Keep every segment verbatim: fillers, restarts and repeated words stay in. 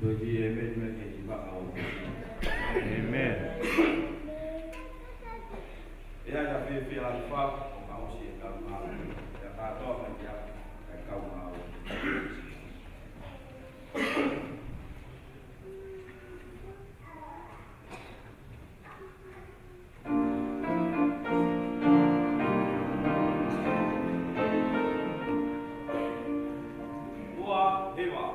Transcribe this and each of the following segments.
Ko e kiʻi ʻēmeni mai ki he vaka ʻo. ʻĒmeni. ʻE ʻi ai ha fiefia ʻa e ʻofa ʻo ka ʻosi e kau mā. ʻE kātoa mai kia kae kau mā ʻo. Ua, hiva.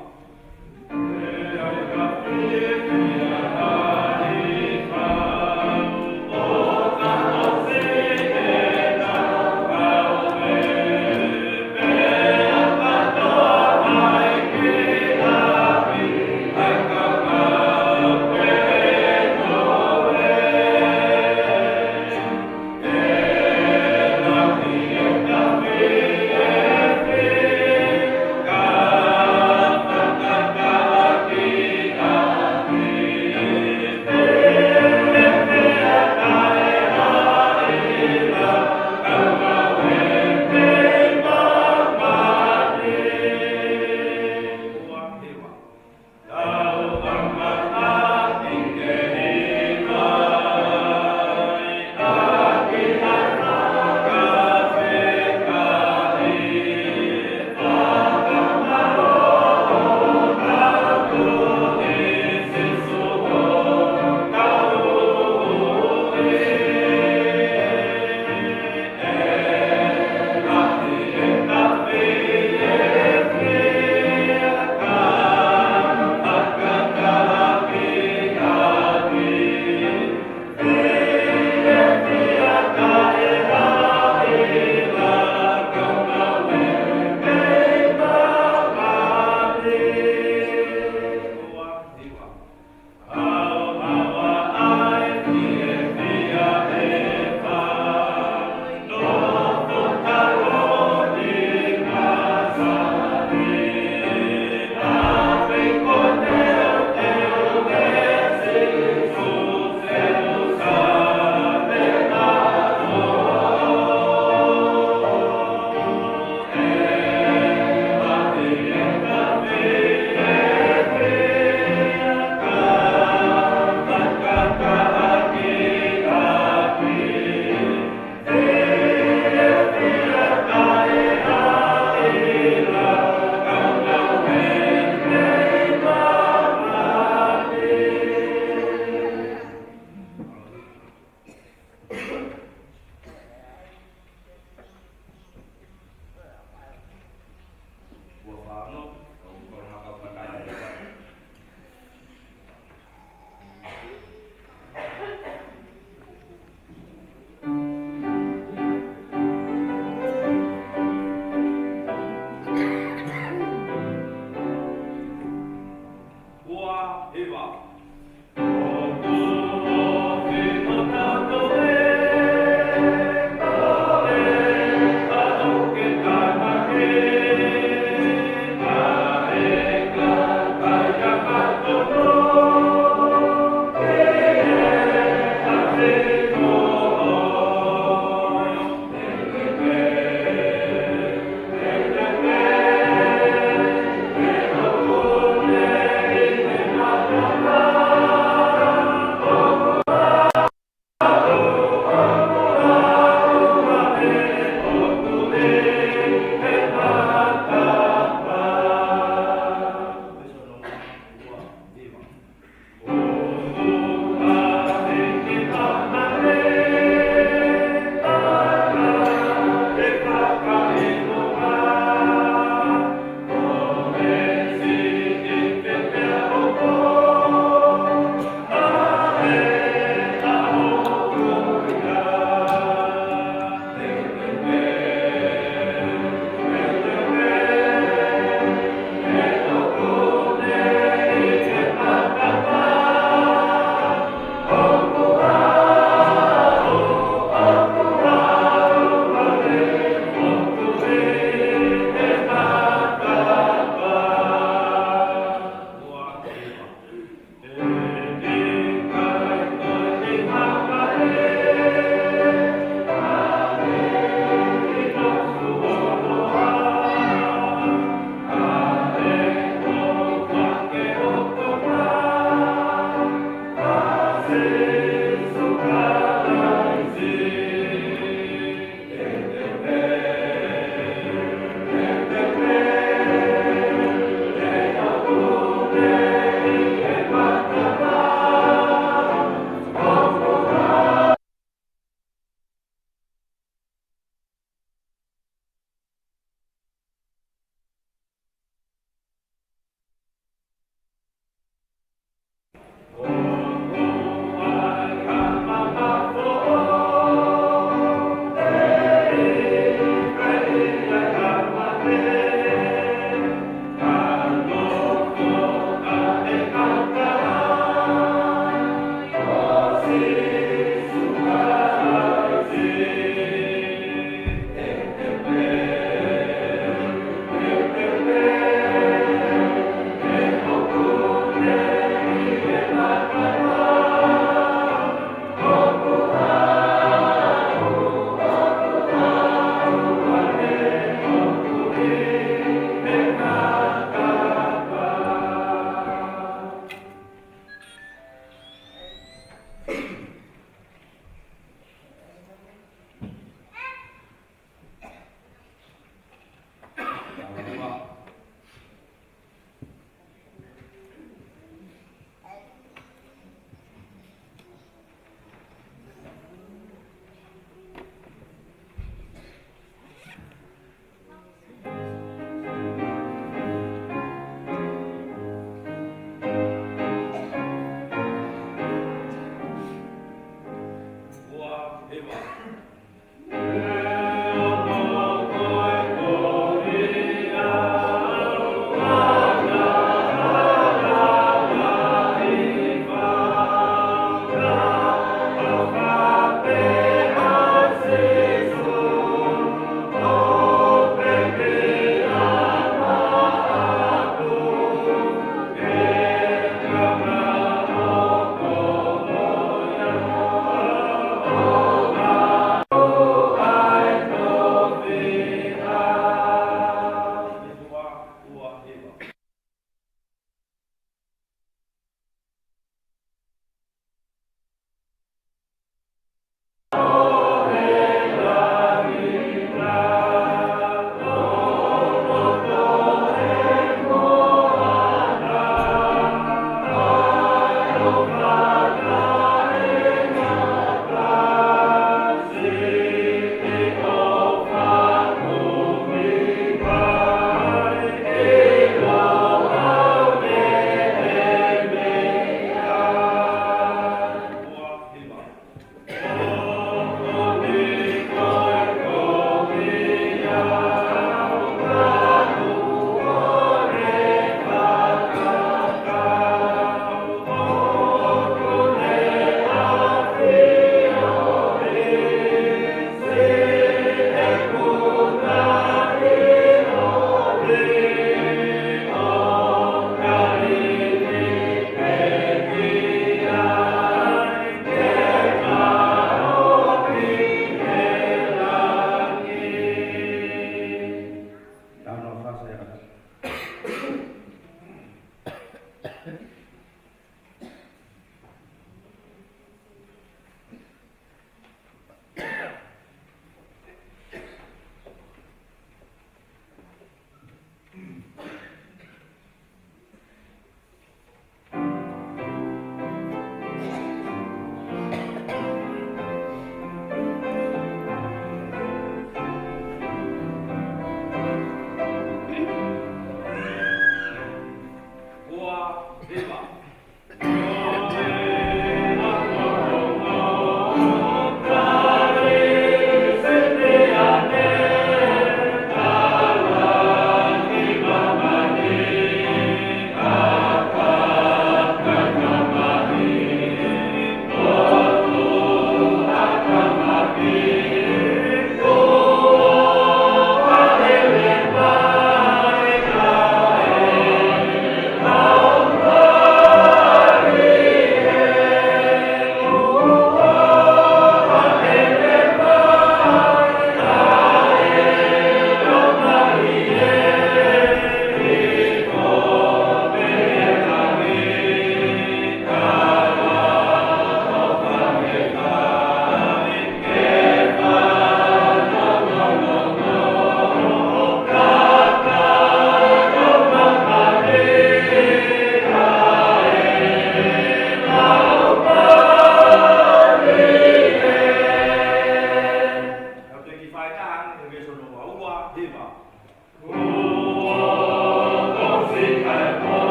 Hono ua ua hiva.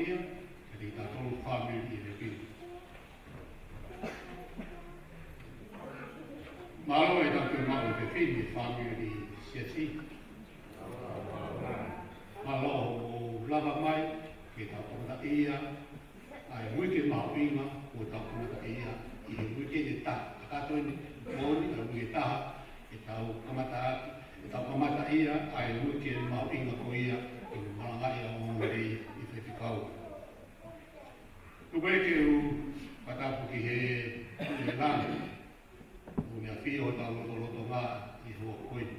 ia, kiate kitautolu fāmili ʻi he pini. Mālō e tau ke maʻu e pepini e fāmili siasi. Mālō ʻo lava mai ke tau kamataʻia ʻa e uike mahuʻinga kuo tau kamataʻia ʻi he uike ʻe taha. Kakato eni, moʻoni ʻa e uike ʻe taha, ke tau kamata, ke tau kamataʻia ʻa e uike mahuʻinga ko ia, ke malangaʻi ʻa e ongoongolelei ʻi Faifekau. Tuku ke u fakatapu ki he Tuʻi ʻi langi, ʻoku ne ʻafio hotau lotolotonga ʻi he ʻaho ko eni.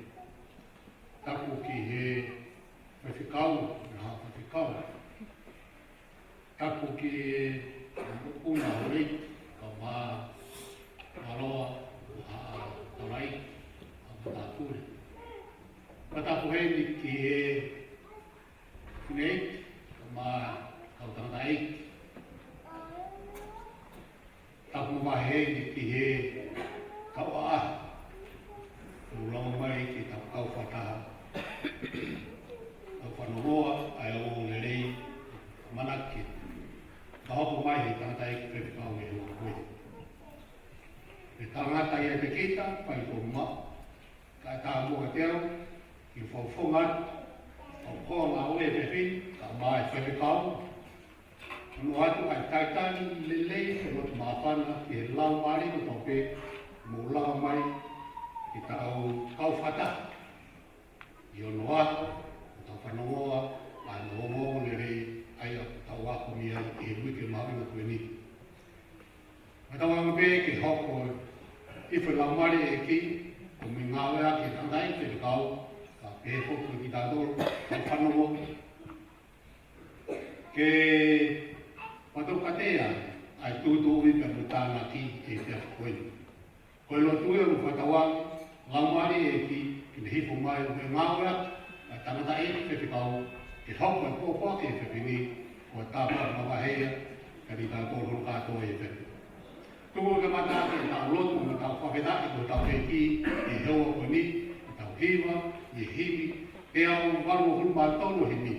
Tapu ki he Faifekau, mo e Haʻa Faifekau. Tapu ki he Mokopuna Houʻeiki, kae ʻumaʻā Mālō, mo e Haʻa Taulaʻeiki, mo e Haʻa Matāpule. Fakatapu heni ki he Fineʻeiki, kae ʻumaʻā e kau tangataʻeiki. Tapu mavahe heni ki he kau ʻaʻahi, ʻoku lava mai ke tau kau fakataha, kau fanongoa ʻa e ongoongolelei, ʻamanaki ke fakahoko mai ʻe he tangataʻeiki Faifekau e ʻaho ko eni. Pea talangata ia ʻiate kita, fai ko ma, kae ʻatā muʻa kiate au ke u fakafofonga atu, fakafofonga ʻa e pepini, kae ʻumaʻā e Faifekau, ʻo ʻoatu ʻa e talitali lelei, ʻo loto māfana ki he laumālie kotoa pē, mou lava mai ke tau kau fakataha ʻi onoʻaho, ʻo tau fanongoa ʻa e ongoongolelei ʻa ia ʻoku tau ako mei ai ʻi he uike mahuʻinga ko eni. Fakatauange pē ke hoko ʻi he laumālie ʻo e ʻEiki, ʻo mou ngāueʻaki e tangataʻeiki Faifekau, kae pehē foki kitautolu kau fanongo, ke fakatokatea ʻa e tūtuuʻi pea mo e tānaki ʻi he efiafi ko eni. Ko e lotu ē ʻoku fakatauange, laumālie ʻo e ʻEiki, ke ne hifo mai ʻo ne ngāueʻaki ʻa e tangataʻeiki Faifekau, ke hoko e pōpoaki ʻo e efiafi ni, ko e tāpuaki mavahe ia kiate kitautolu hono kātoa ʻi he efiafi. Tuku ke kamata ʻetau lotu mo ʻetau fakafetaʻi ki hotau ʻEiki ʻi he houa ko eni, ʻetau hiva ʻi he himi, teau valungofulu mā tolu himi,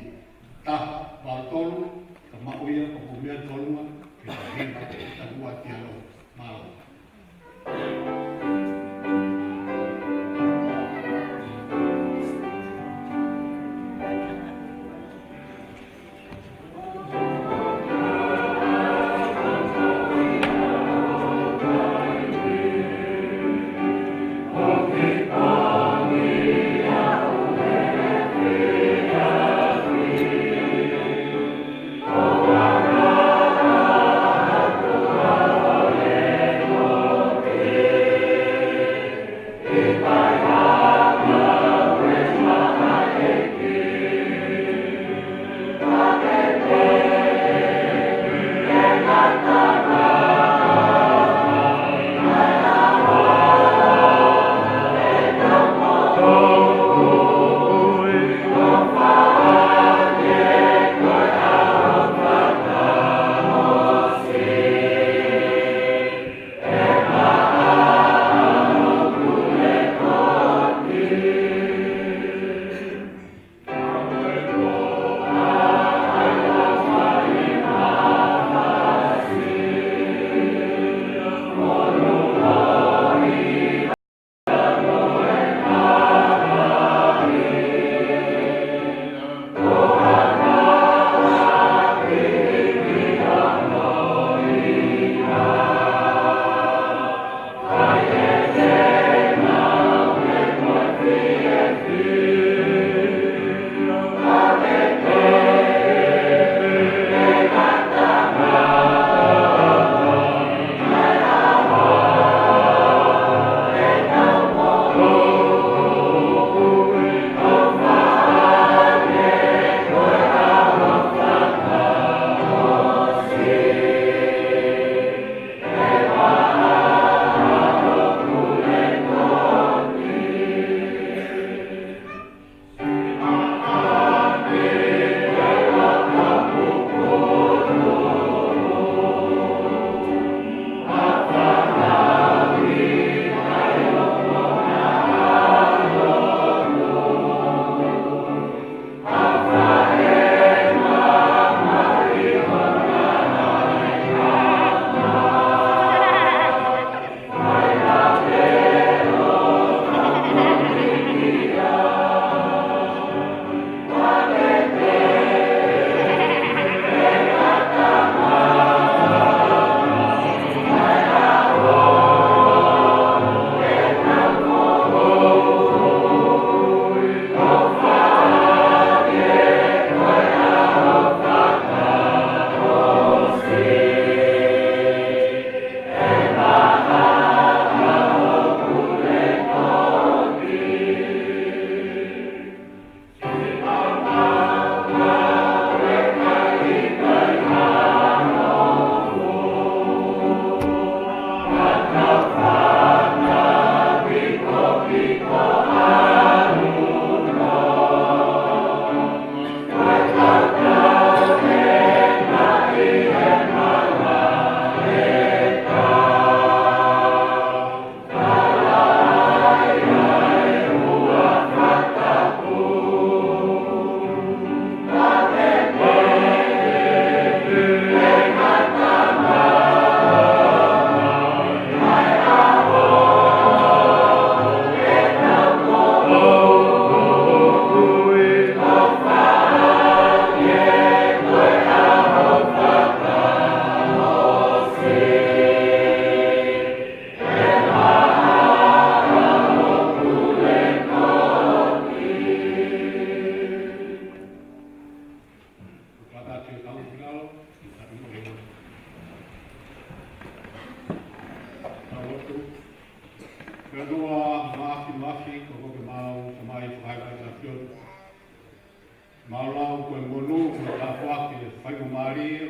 taha valu tolu, ka maʻu ia ko e meʻa tolunga, ke tau hiva, ke tau ua ki alo. Mālō.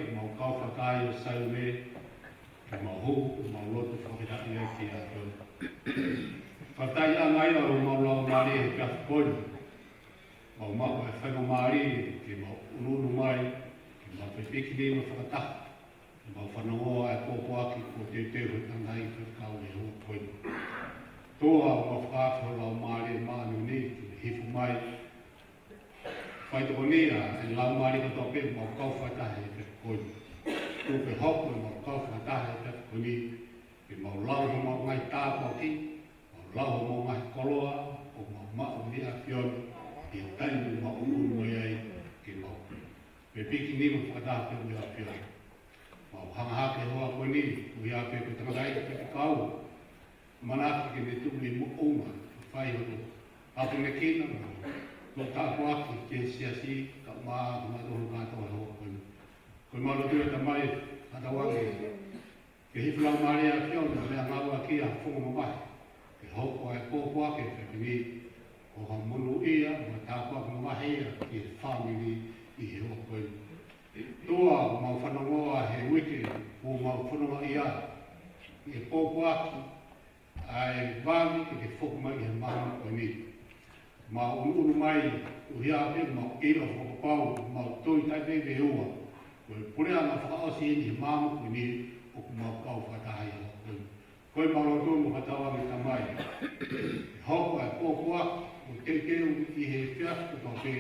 ʻemau kau fakataha ʻi Saione, ke mau hū, ʻemau lotu fakafetaʻi ki he ʻAfiona. Fakafetaʻi ʻa e ngaahi ʻo ʻemau laumālie he efiafi ko eni. Mau maʻu e faingamālie ke mau ʻunuʻunu mai, ke mau fepiki nima fakataha, ke mau fanongoa e pōpoaki kuo teuteu ʻe he tangataʻeiki faifekau ʻi he ʻaho ko eni. ʻOtua, mau fakaafe ho Laumālie Māʻoniʻoni ke hifo mai, fai tokoni ʻa e laumālie kotoa pē ʻoku mau kau fakataha he efiafi ko eni. Tuku ke hoko ʻemau kau fakataha he efiafi ko eni, ke mau lau homau ngaahi tāpuaki, mau lau homau ngaahi koloa, ʻoku mau maʻu mei he ʻAfiona, ʻi he taimi ʻoku mau ʻunuʻunu mai ai, ke mau fepiki nima fakataha pē mo e ʻAfiona. Mau hanga hake he houa ko eni, ʻuhinga pē ko e tangataʻeiki faifekau, manatuʻi ke ne tuʻu ʻi moʻunga, fai hono ʻaponekina, mo hono tāpuaki ki he siasi, kae ʻumaʻā kimautolu kātoa he houa ko eni. Ko ʻemau lotu ʻe Tamai, fakatauange ke hifo ho Laumālie ʻAfiona, mo e ngāueʻaki ʻa e fofonga mamahi, ke hoko ʻa e pōpoaki he efiafi ni ko ha monūʻia mo e tāpuaki mamahi ia ki he fāmili ʻi he houa ko eni. ʻOtua, mau fanongoa he uike kuo mau fononga ai ʻi he pōpoaki ʻa e vave ke ke foki mai ki he māmani ko eni. Mau ʻunuʻunu mai, ʻuhinga pē ʻemau ʻilo fakapapau, mau tui taʻeveiveiua, ko e puleʻanga fakaʻosi eni he māmani ko eni ʻoku mau kau fakataha ai he houa ko eni. Ko ʻemau lotu mo fakatauange Tamai, ke hoko ʻa e pōpoaki ʻoku teuteu ʻi he efiafi kotoa pē,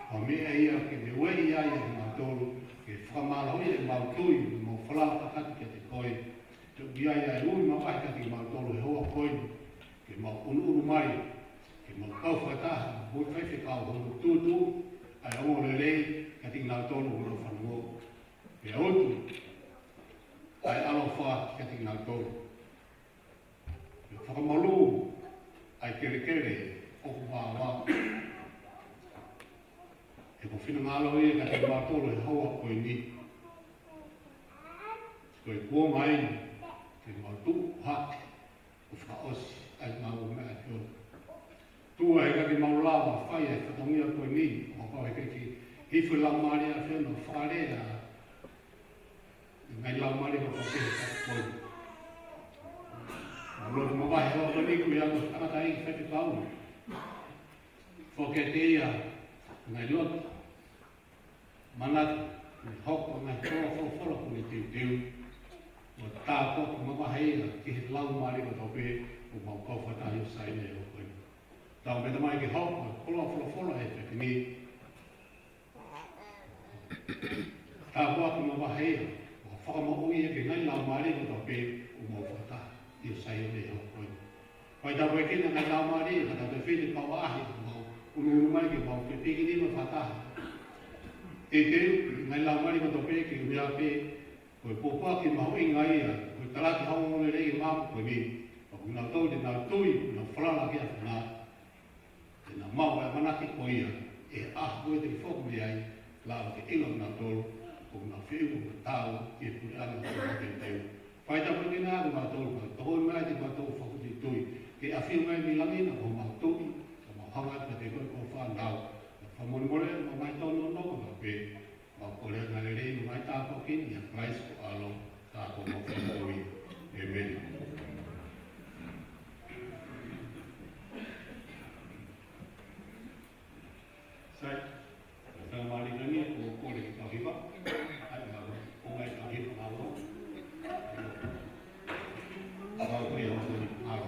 ko ha meʻa ia ke ne ueʻi ai ʻa kimautolu, ke fakamālohiʻi ʻemau tui, ʻemau falala kakato kiate koe, ke ʻomi ai ʻa e ui mavahe kiate kimautolu he houa ko eni, ke mau ʻunuʻunu mai, ke mau kau fakataha mo e faifekau hono tuʻutuʻu ʻa e ongoongolelei kiate kinautolu ʻoku nau fanongo. Ke utu ʻa e ʻaloʻofa kiate kinautolu. Ke fakamalū ʻa e kelekele ʻoku vāvā. He ko e finangalo ia kiate kimautolu he houa ko eni. Ko e kuonga eni ke mau tuʻu hake ʻo fakaʻosi ʻa e ngāue mei he ʻAfiona. ʻOtua, heʻikai ke mau lava fai e fatongia ko eni, ʻo kapau heʻikai ke hifo e Laumālie ʻAfiona ʻo fakalea e ngaahi laumālie kotoa pē he efiafi ko eni. Mau lotu mavahe he houa ko eni, ko ia ko e tangataʻeiki faifekau. Foaki kiate ia e ngaahi loto, manatu, ke hoko e ngaahi koloa folofola kuo ne teuteu, mo tāpuaki mavahe ia ki he laumālie kotoa pē ʻoku mau kau fakataha ʻi Saione he houa ko eni. Tau pē Tamai ke hoko e koloa folofola he efiafi ni, tāpuaki mavahe ia, ʻo fakamaʻu ia ki he ngaahi laumālie kotoa pē ʻoku mau fakataha ʻi Saione he houa ko eni. Fai tāpuekina e ngaahi laumālie, ka tau tefiti pau ʻahi, mau ʻunuʻunu mai ke mau fepiki nima fakataha. Teuteu e ngaahi laumālie kotoa pē ke ʻuhinga pē ko e pōpoaki mahuʻinga ia, ko e talaki hono ongoongolelei ki māmani ko eni, pea ko kinautolu te nau tui, nau falala ki he ʻAfiona, te nau maʻu ʻa e ʻamanaki ko ia, ʻi he ʻaho ko ē te ke foki mei ai, lava ke ʻilo kinautolu, ʻoku nau feʻunga mo tau ki he puleʻanga ʻo e teuteu. Fai tāpuekina ʻa kimautolu, ka tokoni mai kiate kimautolu fakafoʻituitui, ke ʻafio mai mei langi ʻa homau tuʻi, ka mau hanga atu kiate koe ko e fānau, ka fakamolemole ʻemau ngaahi tōnounou kotoa pē, mau kole ʻa e ngaahi lelei mo e ngaahi tāpuaki ni ʻia Kalaisi ko ho ʻAlo, ka ko homau Fakamoʻui. ʻĒmeni. Sai, faingamālie ko eni ʻo kole ki he kau hiva, ʻa e mau, ʻomai kau hiva mālō. Mau ko ia mau ko ia mālō.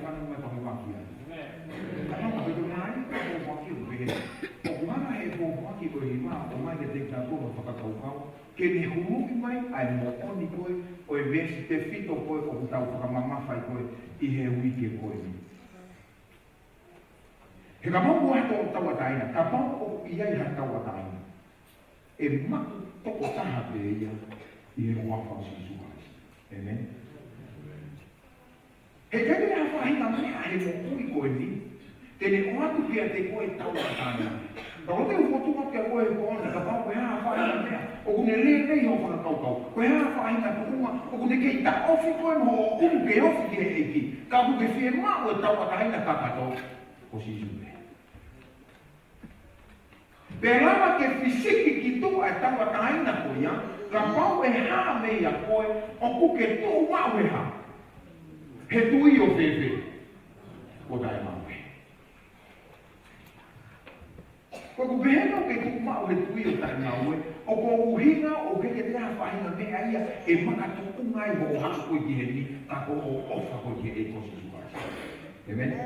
Fana mai pangomaki ai. Ka mama, ko e tō mai, ka ko maki o pehē. ʻOku hanga he pōpoaki ko e hima, ʻo mai ke te ka ko fakakaukau. Ke ne huluki mai, ʻa e moʻoni ko ē, ʻo e veesi tefito ko ē, ʻoku tau fakamamafa ai ko ē, ʻi he uike ko eni. He kapau ʻoku ʻi ai ha tauʻatāina, kapau ʻoku ʻi ai ha tauʻatāina. ʻE maʻu tokotaha pē ia ʻi he huafa ʻo Sīsū Kalaisi. ʻĒmeni. He ʻikai ke ʻi ai ha faʻahinga meʻa he moʻui ko eni, te ne ʻoatu kiate koe tauʻatāina. Ka ʻoku ou fokotuʻu atu kiate koe he pō ni, kapau ko e hā ha faʻahinga meʻa ʻoku ne lelei ho fakakaukau. Ko e hā ha faʻahinga tuʻunga ʻoku ne kei taʻofi koe mo hoʻo ʻunu ke ofi ki he ʻEiki. Ka ʻoku ke fiemaʻu e tauʻatāina kakato, ko Sīsū pē. Pea lava ke fisiki ki tuʻa e tauʻatāina ko ia, kapau ʻe hā meia koe, ʻoku ke tuʻu maʻu he hā? He tui ʻo fēfē? Ko taʻengāue. Ko ʻeku pehē ʻoku ke tuʻu maʻu he tui ʻo taʻengāue, ʻoku ou ʻuhinga ʻoku ʻikai ke ʻi ai ha faʻahinga meʻa ia ʻe makatuʻunga ai hoʻo haʻu ko ē ki heni, ka ko hoʻo ʻofa ko ē ki he ʻEiki ko Sīsū Kalaisi. ʻĒmeni?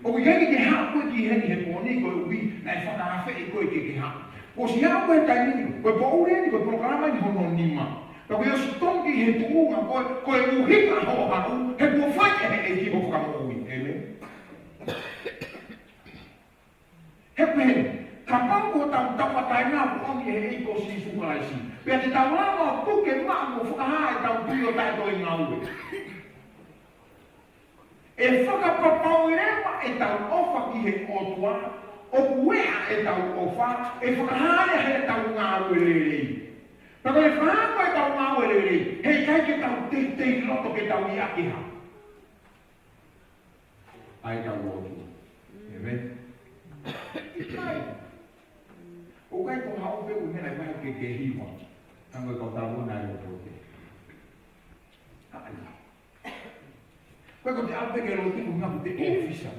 ʻOku ʻikai ke haʻu koe ki heni he pō ni koeʻuhi naʻe fakaafeʻi koe ke ke haʻu. Kuo ʻosi haʻu koe he taimi ni, ko e poʻuli eni, ko e polokalama eni hono nima. Ka kuo ʻosi tonu ki he tuʻunga ko ē, ko e ʻuhinga hoʻo haʻu, he kuo fai ʻe he ʻEiki hoʻo fakamoʻui. ʻĒmeni. He pehē, kapau ko hotau tauʻatāina ʻoku ʻomi ʻe he ʻEiki ko Sīsū Kalaisi. Pea te tau lava ʻo puke maʻu mo fakahā ʻetau tui ʻo taʻetoʻengāue. ʻE fakapapauʻi leva ʻetau ʻofa ki he ʻOtua, ʻoku ʻeʻa ʻetau ʻofa, ʻe fakahā ia heʻetau ngāue lelei. Pea ko e fakahā ko ē ʻetau ngāue lelei, heʻikai ke tau teitei loto ke tau ʻiate ha. ʻAi ʻetau lotu. ʻĒmeni. ʻIkai. ʻOku ʻikai ko haʻu pē ʻo meʻa mai ke ke hiva. Tango e kau tau na e lotu te. ʻAi. Ko e ko te ʻalu pē ke lotu ko ngaku te ʻōfisa.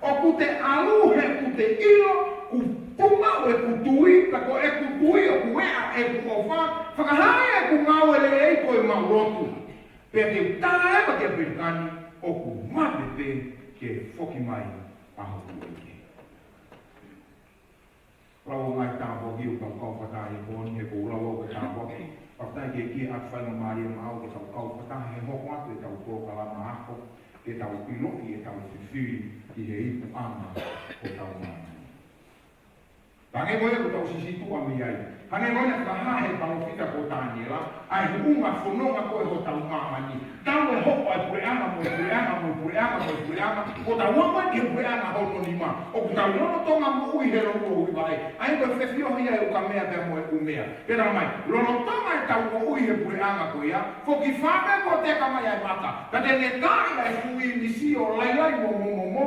ʻOku te ʻalu he ʻoku te ʻilo, ʻoku tuʻu maʻu ʻeku tui, ka ko ʻeku tui ʻoku ʻeʻa ʻeku ʻofa, fakahā ʻeku ngāue lelei ko e mau lotu. Pea te u tā leva ki ʻApelika ni, ʻoku mate pē ke foki mai ʻa hoku ʻEiki. Lau ʻo ngaahi tāpuaki ʻoku tau kau fakataha he pō ni he ʻoku ou lau au ko e tāpuaki. Fakataha ke ʻEiki ʻoatu faingamālie maʻau ke tau kau fakataha he hoko atu ʻetau polokalama ako, ke tau ʻiloʻi ʻetau fifili ʻi he ipuʻanga ʻo hotau māmani. Hangē ko ia ʻoku tau sisituʻa mei ai. Hangē ko ia naʻe fakahā he palōfita ko Taniela, ʻa e huʻunga fononga ko ē hotau māmani. Talu e hoko ʻa e puleʻanga mo e puleʻanga mo e puleʻanga mo e puleʻanga. Ko tau ō mai ki he puleʻanga hono nima. ʻOku tau lolotonga moʻui he louloulova ē. ʻA ia ko e fefiohi ʻa e ukamea pea mo e ʻumea. Pea talamai, lolotonga ʻetau moʻui he puleʻanga ko ia, foki fā pē kuo teka mai ʻa e maka. Ka te ne kaaʻi ʻa e fuʻu ʻīmisi ʻo lailai mo momomomo,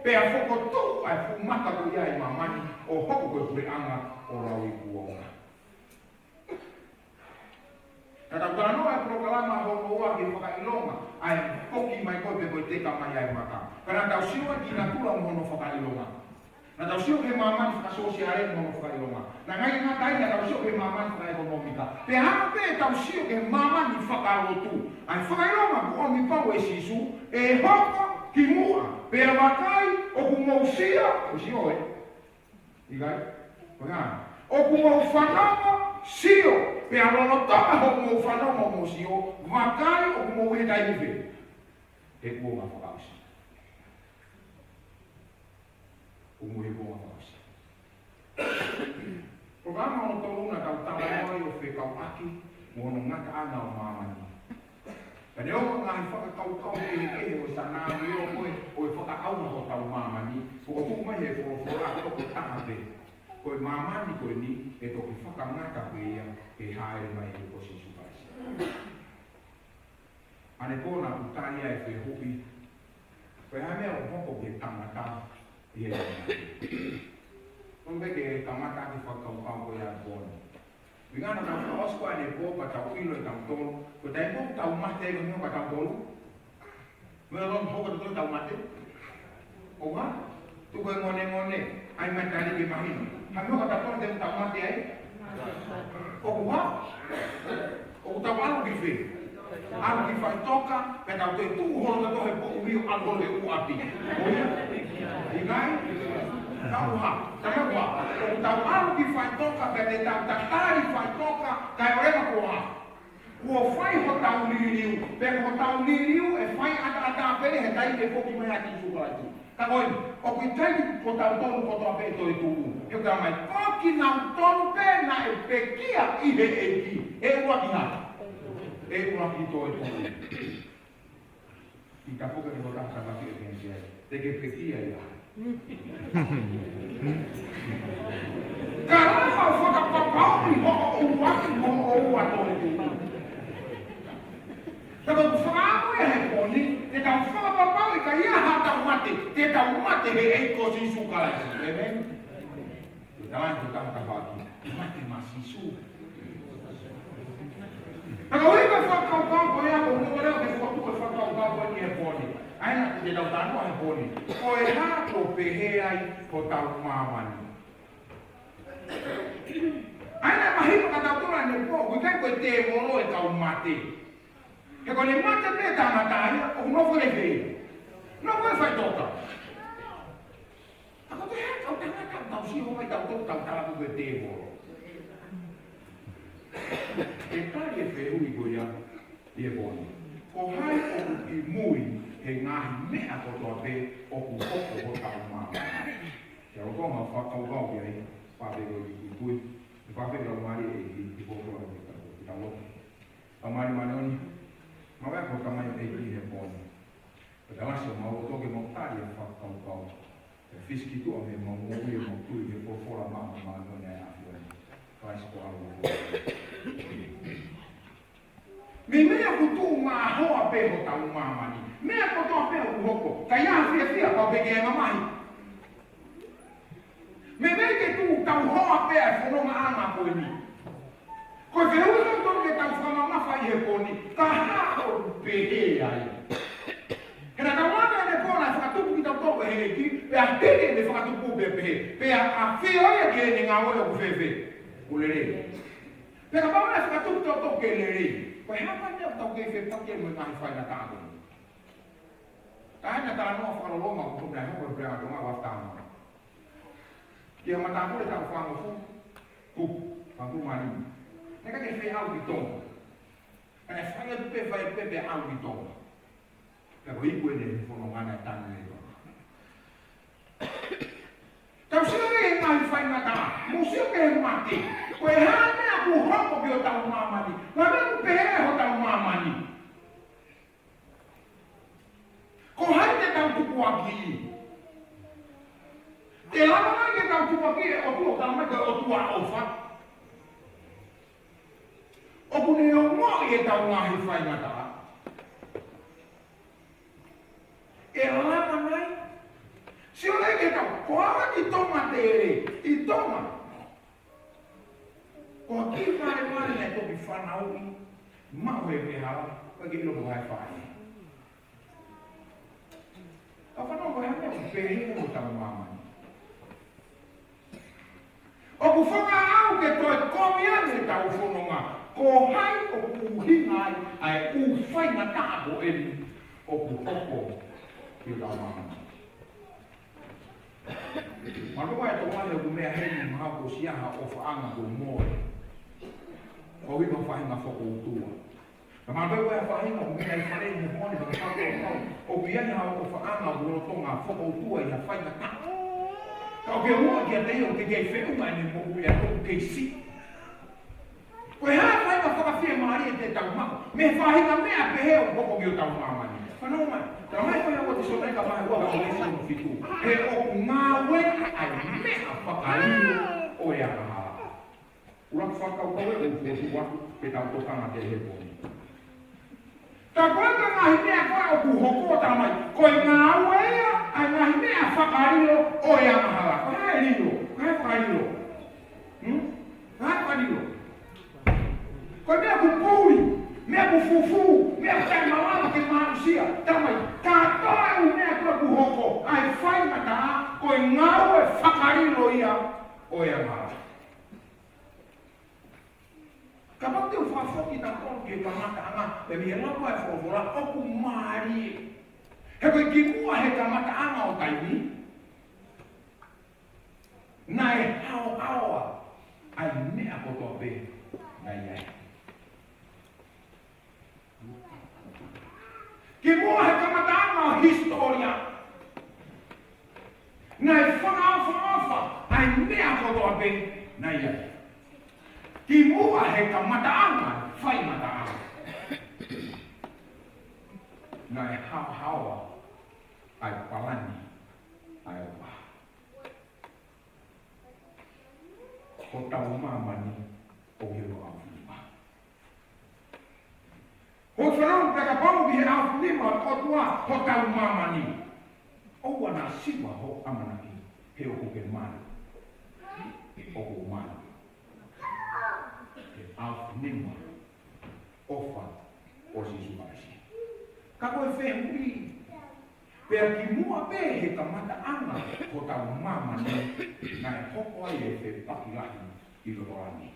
pea fokotuʻu ʻa e fuʻu maka ko ia ʻi māmani, ʻo hoko ko e puleʻanga ʻo lauikuonga. Ka tau talanoa e polokalama hono ua ki he fakaʻilonga, ʻa e foki mai ko ē pe ko e teka mai ʻa e maka. Ka naʻa tau sio ai ki natula mo hono fakaʻilonga. Naʻa tau sio ki he māmani fakasōsiale mo hono fakaʻilonga. Naʻe ngata ai naʻa tau sio ki he māmani fakaʻekonōmika. Pea hangē pē ʻetau sio ki he māmani fakalotu. ʻA e fakaʻilonga kuo ʻomi pau ʻe Sīsū, ʻe hoko ki muʻa. Pea vakai, ʻoku mou sio, ʻo sio ē. ʻIkai? Pea ʻoku mou fanongo, sio. Pea lolotonga hoʻomou fanongo mo sio, vakai, ʻoku mou ʻi he taimi pē. He kuonga fakaʻosi. ʻOku mou ʻi he kuonga fakaʻosi. Polokalama hono tolu naʻa tau talanoa ai ʻo fekauʻaki mo hono ngataʻanga ʻo māmani. Ka neongo e ngaahi fakakaukau kehekehe ʻo e sanamu ʻo e, ʻo e fakaʻauha hotau māmani, ʻoku tuʻu mai he folofola tokotaha pē. Ko e māmani ko eni ʻe toki fakangata pē ia ʻi he hāʻele mai ʻa e ʻEiki ko Sīsū Kalaisi. Ane pō naʻa ku tali ai e fehuʻi. Ko e hā e meʻa ʻoku hoko ki he tangata ʻi he ʻaho ni? Ko e meʻa ke kamata ʻaki e fakakaukau ko ia ʻa e pō ni. Meʻa naʻa tau fakaʻosi ko ē ʻanepō pea tau ʻilo ʻe tautolu. Ko e taimi ʻoku tau mate ai ko e meʻa ka tautolu. Meʻa lon hoko atu tau mate. ʻOua, tuku e ngonengone, ʻai mai tali ke mahino. Hā e meʻa ka tautolu te tau mate ai? ʻOku hā? ʻOku tau ʻalu ki fē? ʻAlu ki faʻitoka, pea tau toe tuʻu holo ka tohe poʻuli ʻo ʻalu holo he ʻū ʻapi. ʻIkai? Tau hā, tau hā. ʻOku tau ʻalu ki faʻitoka, pea te tau tatali faʻitoka, kae ʻoua kuo hā. Kuo fai hotau liliu, pea ko hotau liliu ʻe fai ʻataʻatā pē he taimi ʻe foki mai ai ʻa Sīsū Kalaisi. Ka ko eni, ʻoku ʻikai ko tautolu kotoa pē ʻe toe tuʻu. He ʻoku talamai, ko kinautolu pē naʻe pekia ʻi he ʻEiki. ʻE ʻuluaki hā? ʻE ʻuluaki toe tuʻu. ʻI ka puke ko taha ka maki e kensia. Te ke pekia ia. Ka lava fakapapauʻi hoʻo ʻuluaki mo hoʻo ua toe tuʻu. Ka ko e fakaʻamu ia he pō ni, te tau fakapapauʻi ka ʻi ai haʻatau mate, te tau mate he ʻEiki ko Sīsū Kalaisi. ʻĒmeni. Te tau ʻai ko taha ka faki, mate maʻa Sīsū. Ka ko e fakakaukau ko ia, ko e moʻoni ke fotu ko e fakakaukau ko eni he pō ni. ʻA ia te tau talanoa he pō ni. Ko e hā ʻoku pehē ai hotau māmani. ʻA ia naʻe mahino kia tautolu ʻanepō, ʻoku ʻikai ko e tēvolo e kau mate. He ko ʻene mate pē tangata ia, ʻoku nofo lelei. Nofo he faʻitoka. Ka ko e hā e kau tangata ʻoku tau sio mai tautolu tau tala ko e tēvolo. ʻE tali e fehuʻi ko ia ʻi he pō ni. Ko hai ʻoku ʻi mui he ngaahi meʻa kotoa pē ʻoku hoko hotau māmani. Ke ʻalu ko ē ʻo fakakaukau ki ai, pea pehē ko e kiʻi tui, pea pehē lau mali e ki, ki pō ko ē ki tau, ki tau lotu. Laumālie Māʻoniʻoni, mau ʻofa atu ki he ʻEiki he pō ni. Pea tau ʻosi ʻo mau lotu ke mau tali e fakakaukau. Pea fisi ki tuʻa mei he mau moʻui ʻo mau tui he folofola māʻoniʻoni ʻa e ʻAfiona. Kalaisi ko e ʻAlo. Mei meʻa ʻoku tuʻu maʻa hoa pē hotau māmani. Meʻa kotoa pē ʻoku hoko. Ka ʻi ai ha fiefia, pau pē ke mamahi. Meimei ke tuʻu tau hoa pē ʻa e fonongaʻanga ko eni. Ko e fehuʻi ʻoku totonu ke tau fakamamafa ʻi he pō ni, ka hā ʻoku pehē ai. He naʻa tau ʻalu ʻanepō naʻe fakatupu kitautolu ʻe he ʻEiki, pea hili ʻene fakatupu pea pehē, pea ʻafio ia ki heʻene ngāue ʻoku fēfē. ʻOku lelei. Pea kapau naʻe fakatupu kitautolu ke lelei. Ko e hā pē ʻoku tau kei fepaki ai mo e ngaahi faingataʻa ko eni. Ka ʻi heʻene talanoa fakaloloma ʻoku tau meʻa hoko he puleʻanga Tonga ʻo aʻu atu ki he matāpule taʻu fāngofulu, tupu, fāngofulu mā nima. Naʻe ʻikai ke fie ʻalu ki Tonga. Ka naʻe fai atu pē, fai atu pē, pea ʻalu ki Tonga. Pea ko e iku ʻene fononga naʻe tanu ʻi Tonga. Tau sio ki he ngaahi faingataʻa, mou sio ki he mate. Ko e hā e meʻa ʻoku hoko ki hotau māmani. Ko e hā e meʻa ʻoku pehē ai hotau māmani. Ko hai te tau tukuakiʻi? Te lava nai ke tau tukuakiʻi e ʻOtua ʻoku talamai ko e ʻOtua ʻofa? ʻOku ne ongoʻi ʻetau ngaahi faingataʻa. ʻE lava nai? Sio lelei ke tau, ko ʻAva ki Tonga te, ʻi Tonga. Ko e kiʻi malemale naʻe toki fanauʻi, maʻu he vehala, ʻikai ke ʻilo ko hai fai. Ka fanongo ko e hā e meʻa ʻoku pehē ai hotau māmani. ʻOku fakaʻau ke toe komi ange ʻetau fononga, ko hai ʻoku ʻuhinga ai ʻa e ʻū faingataʻa ko eni ʻoku hoko ki hotau māmani. Mālō e tokanga ʻoku meʻa heni mahalo ko e siʻa ha ʻofaʻanga ko e moe. Ko e ʻuhi ko e faʻahinga fokoutua. Ka mālō e faʻahinga ʻoku meʻa ʻi fale ni he moʻoni ka fakakaukau. ʻOku ʻi ai ha ʻofaʻanga ʻoku lolotonga fokoutua ʻi ha faingataʻa. Ka ʻoku ke ʻilo kiate ia ʻoku ke kei feʻunga ʻene moʻui ʻa e ʻoku kei siʻi. Ko e hā e faʻahinga fakafiemālie te tau maʻu mei he faʻahinga meʻa pehē ʻoku hoko ki hotau māmani? Fanongo mai. Talamai ko ia ʻi he Sionaika vahe ua veesi hono fitu. He ʻoku ngāue ʻa e meʻa fakalilo ʻo e angahala. ʻUluaki fakakaukau ē ʻoku fotu atu ke tau tokanga ki ai he pō ni. Ka ko e ngaahi meʻa ko ē ʻoku hoko, talamai, ko e ngāue ia ʻa e ngaahi meʻa fakalilo ʻo e angahala. Ko e hā e lilo? Ko e hā e fakalilo? Hmm? Ko e hā e fakalilo? Ko e meʻa ʻoku puli, meʻa ʻoku fufū, meʻa ʻoku taʻemalava ke aʻusia. Talamai, kātoa e ʻū meʻa ko ē ʻoku hoko, ʻa e faingataʻa, ko e ngāue fakalilo ia ʻo e angahala. Ka Kapau te u fakafoki kitautolu ki he kamataʻanga, pea mei he lau ʻa e folofola, ʻoku mālie. He ko e kimuʻa he kamataʻanga ʻo taimi, naʻe haohaoa ʻa e meʻa kotoa pē naʻe ʻi ai. Kimuʻa he kamataʻanga ʻo e hisitōlia, naʻe fakaʻofoʻofa ʻa e meʻa kotoa pē naʻe ʻi ai. Kimuʻa he kamataʻanga, faingataʻa, naʻe haohaoa ʻa e palani ʻa e ʻOtua. Hotau māmani ʻoku ʻi he ʻaofinima. Hotau fanongo, pea kapau ʻoku ʻi he ʻaofinima ʻo e ʻOtua hotau māmani, ʻoua naʻa siva hoʻo ʻamanaki, he ʻoku ke malu. ʻOku malu he ʻaofinima ʻofa ʻo Sīsū Kalaisi. Ka ko e fehuʻi, pea kimuʻa pē he kamataʻanga hotau māmani, naʻe hoko ai e fepaki lahi ʻi loto langi.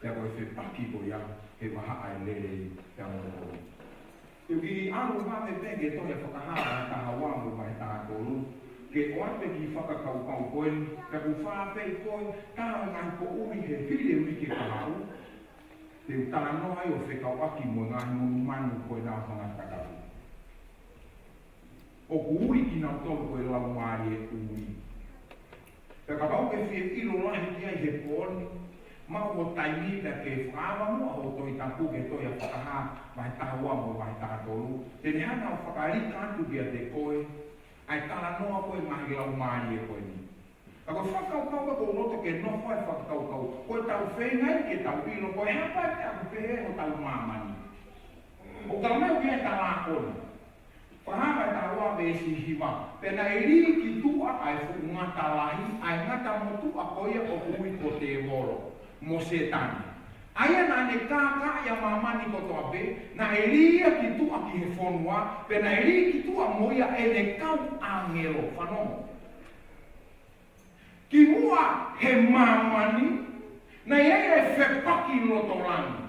Pea ko e fepaki ko ia he vahaʻa ʻo e lelei pea mo e kovi. Te u kiʻi ʻalu vave pē ki he tohi ʻa Fakahā vahe taha ua mo e vahe taha tolu, ke ʻoatu e kiʻi fakakaukau ko eni, pea ʻoku ou fai pē ko e taha e ngaahi poʻuli he hili e uike kahaʻu, te u talanoa ai ʻo fekauʻaki mo e ngaahi monumanu ko ena ʻo e fanga fakatapu. ʻOku ui kinautolu ko e laumālie ʻuli. Pea kapau ʻoku ke fie ʻilo lahi ki ai he pō ni, maʻu ho taimi pea ke fakaava muʻa hoʻo Tohi Tapu ki he tohi ʻa Fakahā vahe taha ua mo e vahe taha tolu, te ne hanga ʻo fakalika atu kiate koe ʻa e talanoa ko e ngaahi laumālie ko eni. Ka ko e fakakaukau ka ʻoku ou loto ke nofo ai e fakakaukau, ko ʻetau feinga ia ke tau ʻilo ko e hā pē ʻoku pehē hotau māmani. ʻOku talamai ʻoku ʻi ai e tala ko eni. Fakahā vahe taha ua veesi hiva. Pea naʻe lī ki tuʻa ʻa e fuʻu ngata lahi, ʻa e ngata motuʻa ko ia ʻoku ui ko Tēvolo mo Sētane, ʻa ia naʻa ne kākaaʻi ʻa māmani kotoa pē, naʻe lī ia ki tuʻa ki he fonua, pea naʻe lī ki tuʻa mo ia ʻene kau ʻāngelo. Fanongo. Kimuʻa he māmani, naʻe ʻi ai e fepaki loto langi.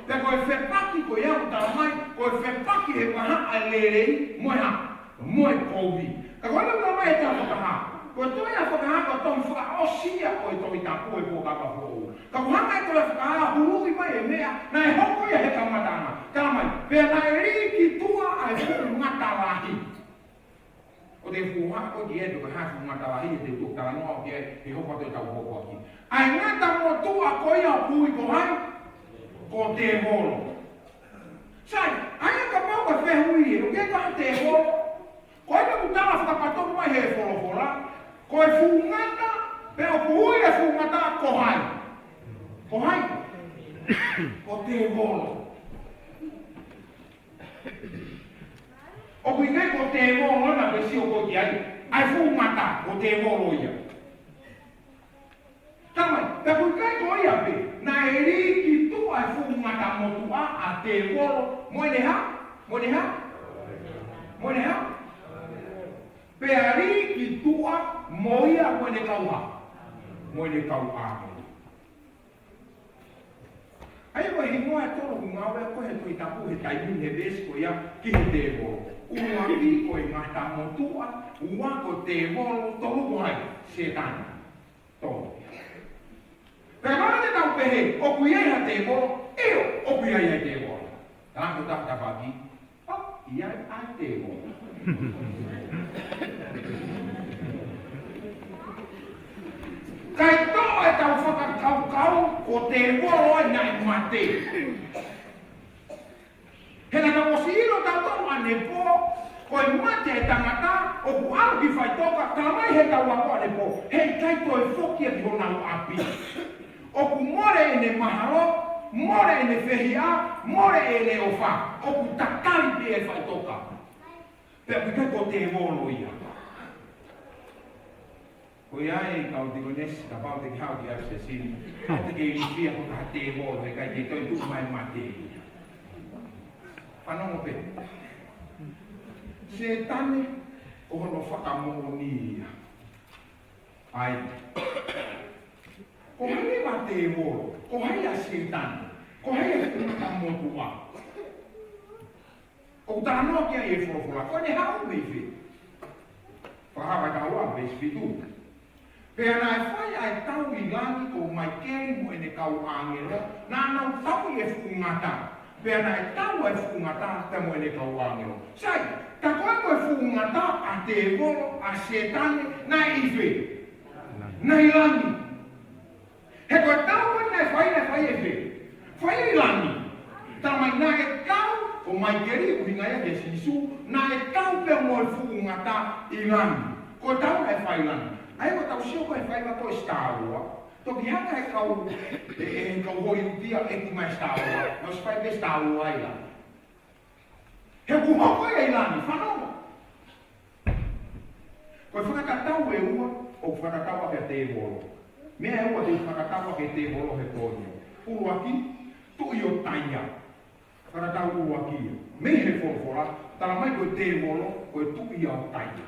Pea ko e fepaki ko ia ʻoku talamai, ko e fepaki he vahaʻa ʻo e lelei mo e hā? Mo e kovi. Ka ko ena ʻoku talamai ʻe he tohi ʻa Fakahā, ko e tohi ʻa Fakahā ko e tohi fakaʻosi ia ʻo e Tohi Tapu ʻo e Fuakava Foʻou. Ka ʻoku hanga ʻe he tohi ʻa Fakahā ʻo huluʻi mai e meʻa naʻe hoko ia he kamataʻanga. Talamai, pea naʻe lī ki tuʻa ʻa e fuʻu ngata lahi. ʻOku te fuʻu hā ko ē ki ai, pea ko e hā e fuʻu ngata lahi, te u toki talanoa ki ai he hopo atu ʻetau hopoaki. ʻA e ngata motuʻa ko ia ʻoku ui ko hai? Ko Tēvolo. Sai, ʻa ia kapau ko e fehuʻi ē, ʻoku ʻi ai ha Tēvolo? Ko ena ʻoku tala fakapatonu mai he folofola, ko e fuʻu ngata, pea ʻoku ui e fuʻu ngata ko hai? Ko hai? Ko Tēvolo. ʻOku ʻikai ko Tēvolo ena ʻoku ke sio ko ē ki ai, ʻa e fuʻu ngata, ko Tēvolo ia. Talamai, pea ʻoku ʻikai ko ia pē, naʻe lī ki tuʻa e fuʻu ngata motuʻa ʻa Tēvolo mo ʻene hā? Mo ʻene hā? Mo ʻene hā? Pea lī ki tuʻa mo ia mo ʻene kau hā? Mo ʻene kau ʻāngelo. ʻA ia ko e hingoa ʻe tolu ʻoku ngāueʻaki ʻe he Tohi Tapu he taimi ni he veesi ko ia ki he tēvolo. ʻUluaki ko e ngata motuʻa, ua ko Tēvolo, tolu ko hai? Sētane. Tolu. Pea kapau te tau pehē, ʻoku ʻi ai ha tēvolo? ʻIo, ʻoku ʻi ai ʻa e tēvolo. Ka ko e tafaʻaki, ʻoku ʻi ai ʻa e tēvolo. Kae toʻo ʻetau fakakaukau ko Tēvolo ē naʻe mate. He naʻa tau ʻosi ʻilo tautolu ʻanepō, ko e mate ʻa e tangata, ʻoku ʻalu ki faʻitoka, talamai heʻetau ako ʻanepō, heʻikai toe foki ia ki honau ʻapi. ʻOku mole ʻene mahalo, mole ʻene fehiʻa, mole ʻene ʻofa, ʻoku tatali pē ʻi faʻitoka. Pea ʻoku ʻikai ko Tēvolo ia. Ko ia ai kau tikonesi, kapau te ke haʻu ki ʻAfesasini, ʻoua te ke ilifia ko ha tēvolo, heʻikai ke toe tuʻu mai mate ia. Fanongo pē. Sētane, ko hono fakamoʻoni ia. ʻAi. Ko hai leva ʻa tēvolo, ko hai ʻa Sētane, ko hai ʻa e fuʻu ngata motuʻa. ʻOku talanoa ki ai e folofola, ko ʻene haʻu mei fē? Fakahā vahe taha ua, veesi fitu. Pea naʻe fai ʻa e tau ʻi langi ko Maikeli mo ʻene kau ʻāngelo, naʻa nau tauʻi e fuʻu ngata. Pea naʻe tau ʻa e fuʻu ngata pea mo ʻene kau ʻāngelo. Sai, tā ko ē ko e fuʻu ngata ʻa tēvolo, ʻa Sētane, naʻe ʻi fē? Naʻe ʻi langi. He ko e tau ko ē naʻe fai, naʻe fai ʻi fē? Fai ʻi langi. Talamai naʻe tau, ko Maikeli, ʻuhinga ia kia Sīsū, naʻe tau pea mo e fuʻu ngata ʻi langi. Ko e tau naʻe fai ʻi langi. ʻA ia ko ʻetau sio ko ē he faiva ko ē Star Wars, toki hanga ʻe he kau, ʻe, ʻe he kau Holiutia ʻo ʻeku mai Star Wars, nau ʻosi fai pē Star Wars ʻi langi. He ʻoku hoko ia ʻi langi, fanongo. Ko e fakatatau ʻe ua ʻoku fakatatau ʻaki ʻa tēvolo. Meʻa ʻe ua te u fakatatau ʻaki ʻa tēvolo he pō ni. ʻUluaki, tuʻi ʻo taia. Fakatatau ʻuluaki ia. Mei he folofola, talamai ko e tēvolo, ko e tuʻi ia ʻo taia.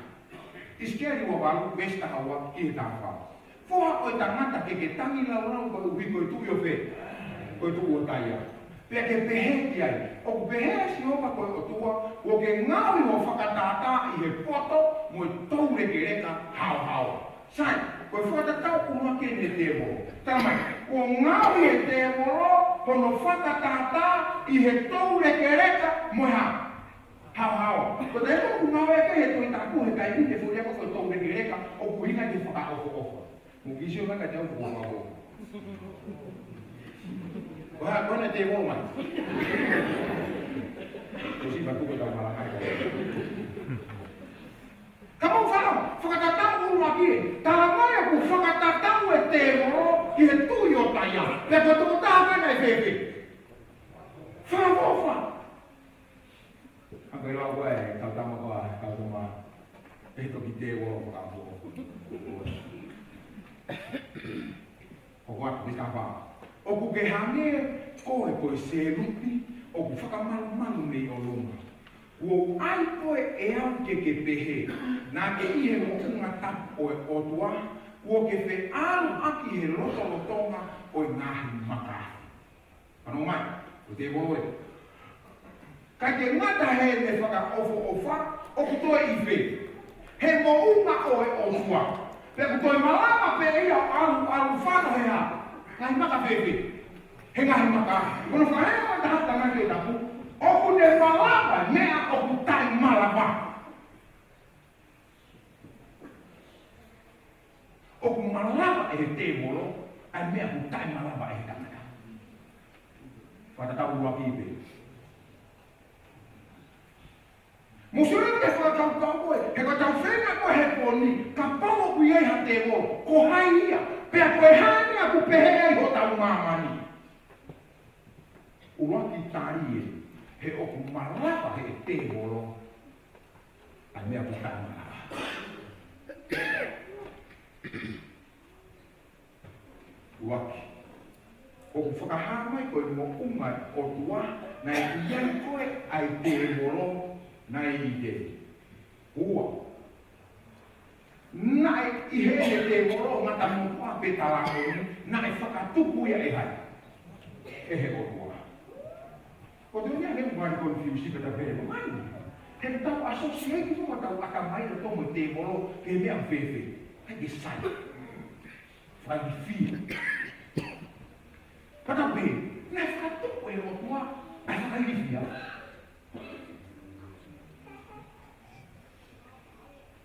ʻIsikeli ua valu, veesi taha ua ki he taha fā. Foha ʻo e tangata ke ke tangilāulau koeʻuhi ko e tuʻi ʻo fē? Ko e tuʻi ʻo taia. Pea ke pehē ki ai, ʻoku pehē ʻa Sihova ko e ʻOtua, kuo ke ngaohi hoʻo fakatātā ʻi he poto mo e toulekeleka haohaoa. Sai, ko e fakatatau ʻuluaki eni ʻa tēvolo. Talamai, kuo ngaohi ʻe tēvolo hono fakatātā ʻi he toulekeleka mo e hā? Haohaoa. Ko e taimi ʻoku ngāueʻaki ai he Tohi Tapu he taimi ni e foʻi lea ko e toulekeleka ʻoku ʻuhinga ki he fakaʻofoʻofa. Mou kiʻi sio mai ka te u ʻofoʻofa. Ko e hā, ko ena te vo mai. Ko si matu ko tau malanga. Ka mou fanongo, fakatatau ʻuluaki ē. Talamai ʻoku fakatatau ʻe tēvolo ki he tuʻi ʻo taia. Pea ko e tokotaha ko ena ʻe fēfē? Fakaʻofoʻofa. Ka ko e lau ko ē, kau tama ko ē, kau tama. ʻE toki tēvolo fakaʻofoʻofa. Ko ʻeku ʻai ke tapa. ʻOku ke hangē koe ko e selupi, ʻoku fakamalumalu mei ʻolunga. Kuo u ʻai koe ʻe au ke ke pehē, naʻa ke ʻi he moʻunga tapu ʻo e ʻOtua, kuo ke feʻaluʻaki he lotolotonga ʻo e ngaahi maka. Fanongo mai, ko e tēvolo ē. Ka ke ngata heʻene fakaʻofoʻofa, ʻoku toe ʻi fē? He moʻunga ʻo e ʻOtua. Pea ʻoku toe malava pē ia ʻo ʻalu, ʻalu fano he hā? Ngaahi maka fēfē? He ngaahi maka. Ko hono fakaʻilo ʻe he tangata he Tohi Tapu, ʻoku ne malava meʻa ʻoku taʻemalava. ʻOku malava ʻe he tēvolo ʻa e meʻa ʻoku taʻemalava ʻe he tangata. Fakatatau ʻuluaki pē. Mou sio leva ki he fakakaukau ko ē, he ko ʻetau feinga ko ē he pō ni, kapau ʻoku ʻi ai ha tēvolo, ko hai ia, pea ko e hā e meʻa ʻoku pehē ai hotau māmani. ʻUluaki tali ē, he ʻoku malava ʻe he tēvolo ʻa e meʻa ʻoku taʻemalava. ʻUluaki, ʻoku fakahā mai ko e moʻunga ʻo e ʻOtua, naʻe ʻi ai ko ē ʻa e tēvolo naʻe ʻi Iteni. Ua, naʻe ʻi heni e tēvolo ngata motuʻa pe talangoni, naʻe fakatupu ia ʻe hai? ʻE he ʻOtua. Ko e tō ia he ʻoku ngali confuse pē ta pē mai. He tau associate mo ʻetau ʻatamai ʻo tō mo e tēvolo ke meʻa fēfē. Hai ke sai. Fai fia. Pata pē, naʻe fakatupu ʻe he ʻOtua, naʻe fakailifia.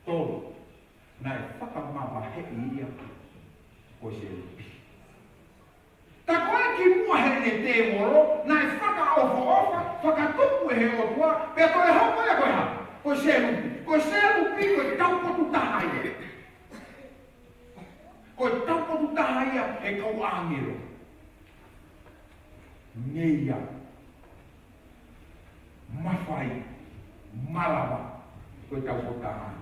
Tolu, naʻe fakamavaheʻi ia ko e selupi. Tā ko ē kimuʻa heʻene tēvolo, naʻe fakaʻofoʻofa, fakatupu ʻe he ʻOtua, pea toe hoko ia ko e hā? Ko e selupi, ko e selupi, ko e taupotu taha ia. Ko e taupotu taha ia he kau ʻāngelo. Ngeia. Mafai. Malava. Ko e taupotu taha ia.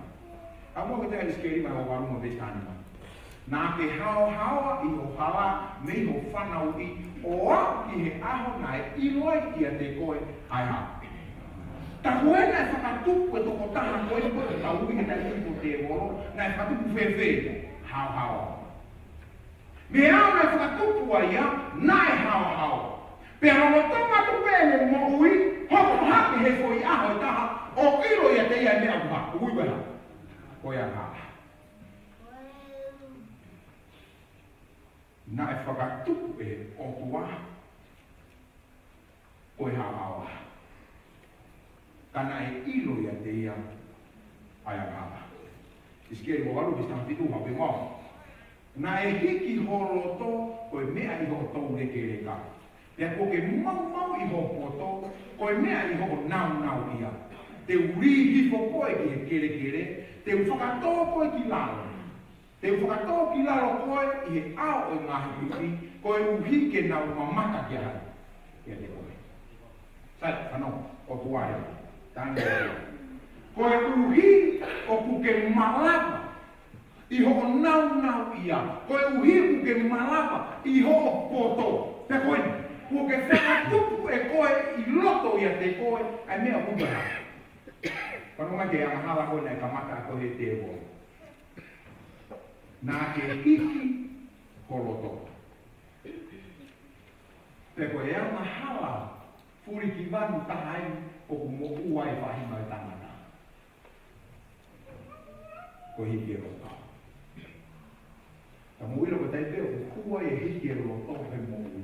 Ka mou kiʻi ʻai ʻIsikeli vahe ua valu mo e veesi taha nima. Naʻa ke haohaoa ʻi ho hala mei ho fanauʻi ʻo aʻu ki he ʻaho naʻe ʻilo ai ʻiate koe ʻa e hā? Tā ko ē naʻe fakatupu e tokotaha ko ē ko e tau ui he taimi ko e tēvolo, naʻe fakatupu fēfē? Haohaoa. Meʻa naʻe fakatupu ai ia, naʻe haohaoa. Pea lolotonga atu pē ʻene moʻui, hoko hake he foʻi ʻaho ʻe taha, ʻo ʻilo ʻiate ia e meʻa ʻoku hā, ʻoku ui ko e hā? Ko e angahala. Naʻe fakatupu ʻe he ʻOtua ko e haohaoa. Ka naʻe ʻilo ʻiate ia ʻa e angahala. ʻIsikeli valu veesi taha fitu, haʻu pē muʻa. Naʻe hiki ho loto ko e meʻa ʻi hoʻo toulekeleka. Pea kuo ke maumauʻi ho poto ko e meʻa ʻi hoʻo nāunauʻia. Te u lī hifo koe ki he kelekele, te u fakatō koe ki lalo. Te u fakatō ki lalo koe ʻi he ʻao ʻo e ngaahi pipi, koeʻuhi ke nau mamata ki ai. ʻIate koe. Sai, fanongo, ʻOtua ē. Tangi. Koeʻuhi ʻoku ke malava ʻi hoʻo nāunauʻia. Koeʻuhi ʻoku ke malava ʻi hoʻo poto. Pea ko eni, kuo ke fakatupu ʻe koe ʻi loto ʻiate koe ʻa e meʻa ʻoku ke hā. Fanongo mai ki he angahala ko ē naʻe kamata ʻaki ʻe he tēvolo. Naʻa ke hiki ho loto. Pea ko e angahala fulikivanu taha eni ʻoku moʻua ai e faʻahinga ʻo e tangata. Ko e hiki e loto. Ka mou ʻilo ko e taimi pē ʻoku hū ai e hiki e loto he moʻui,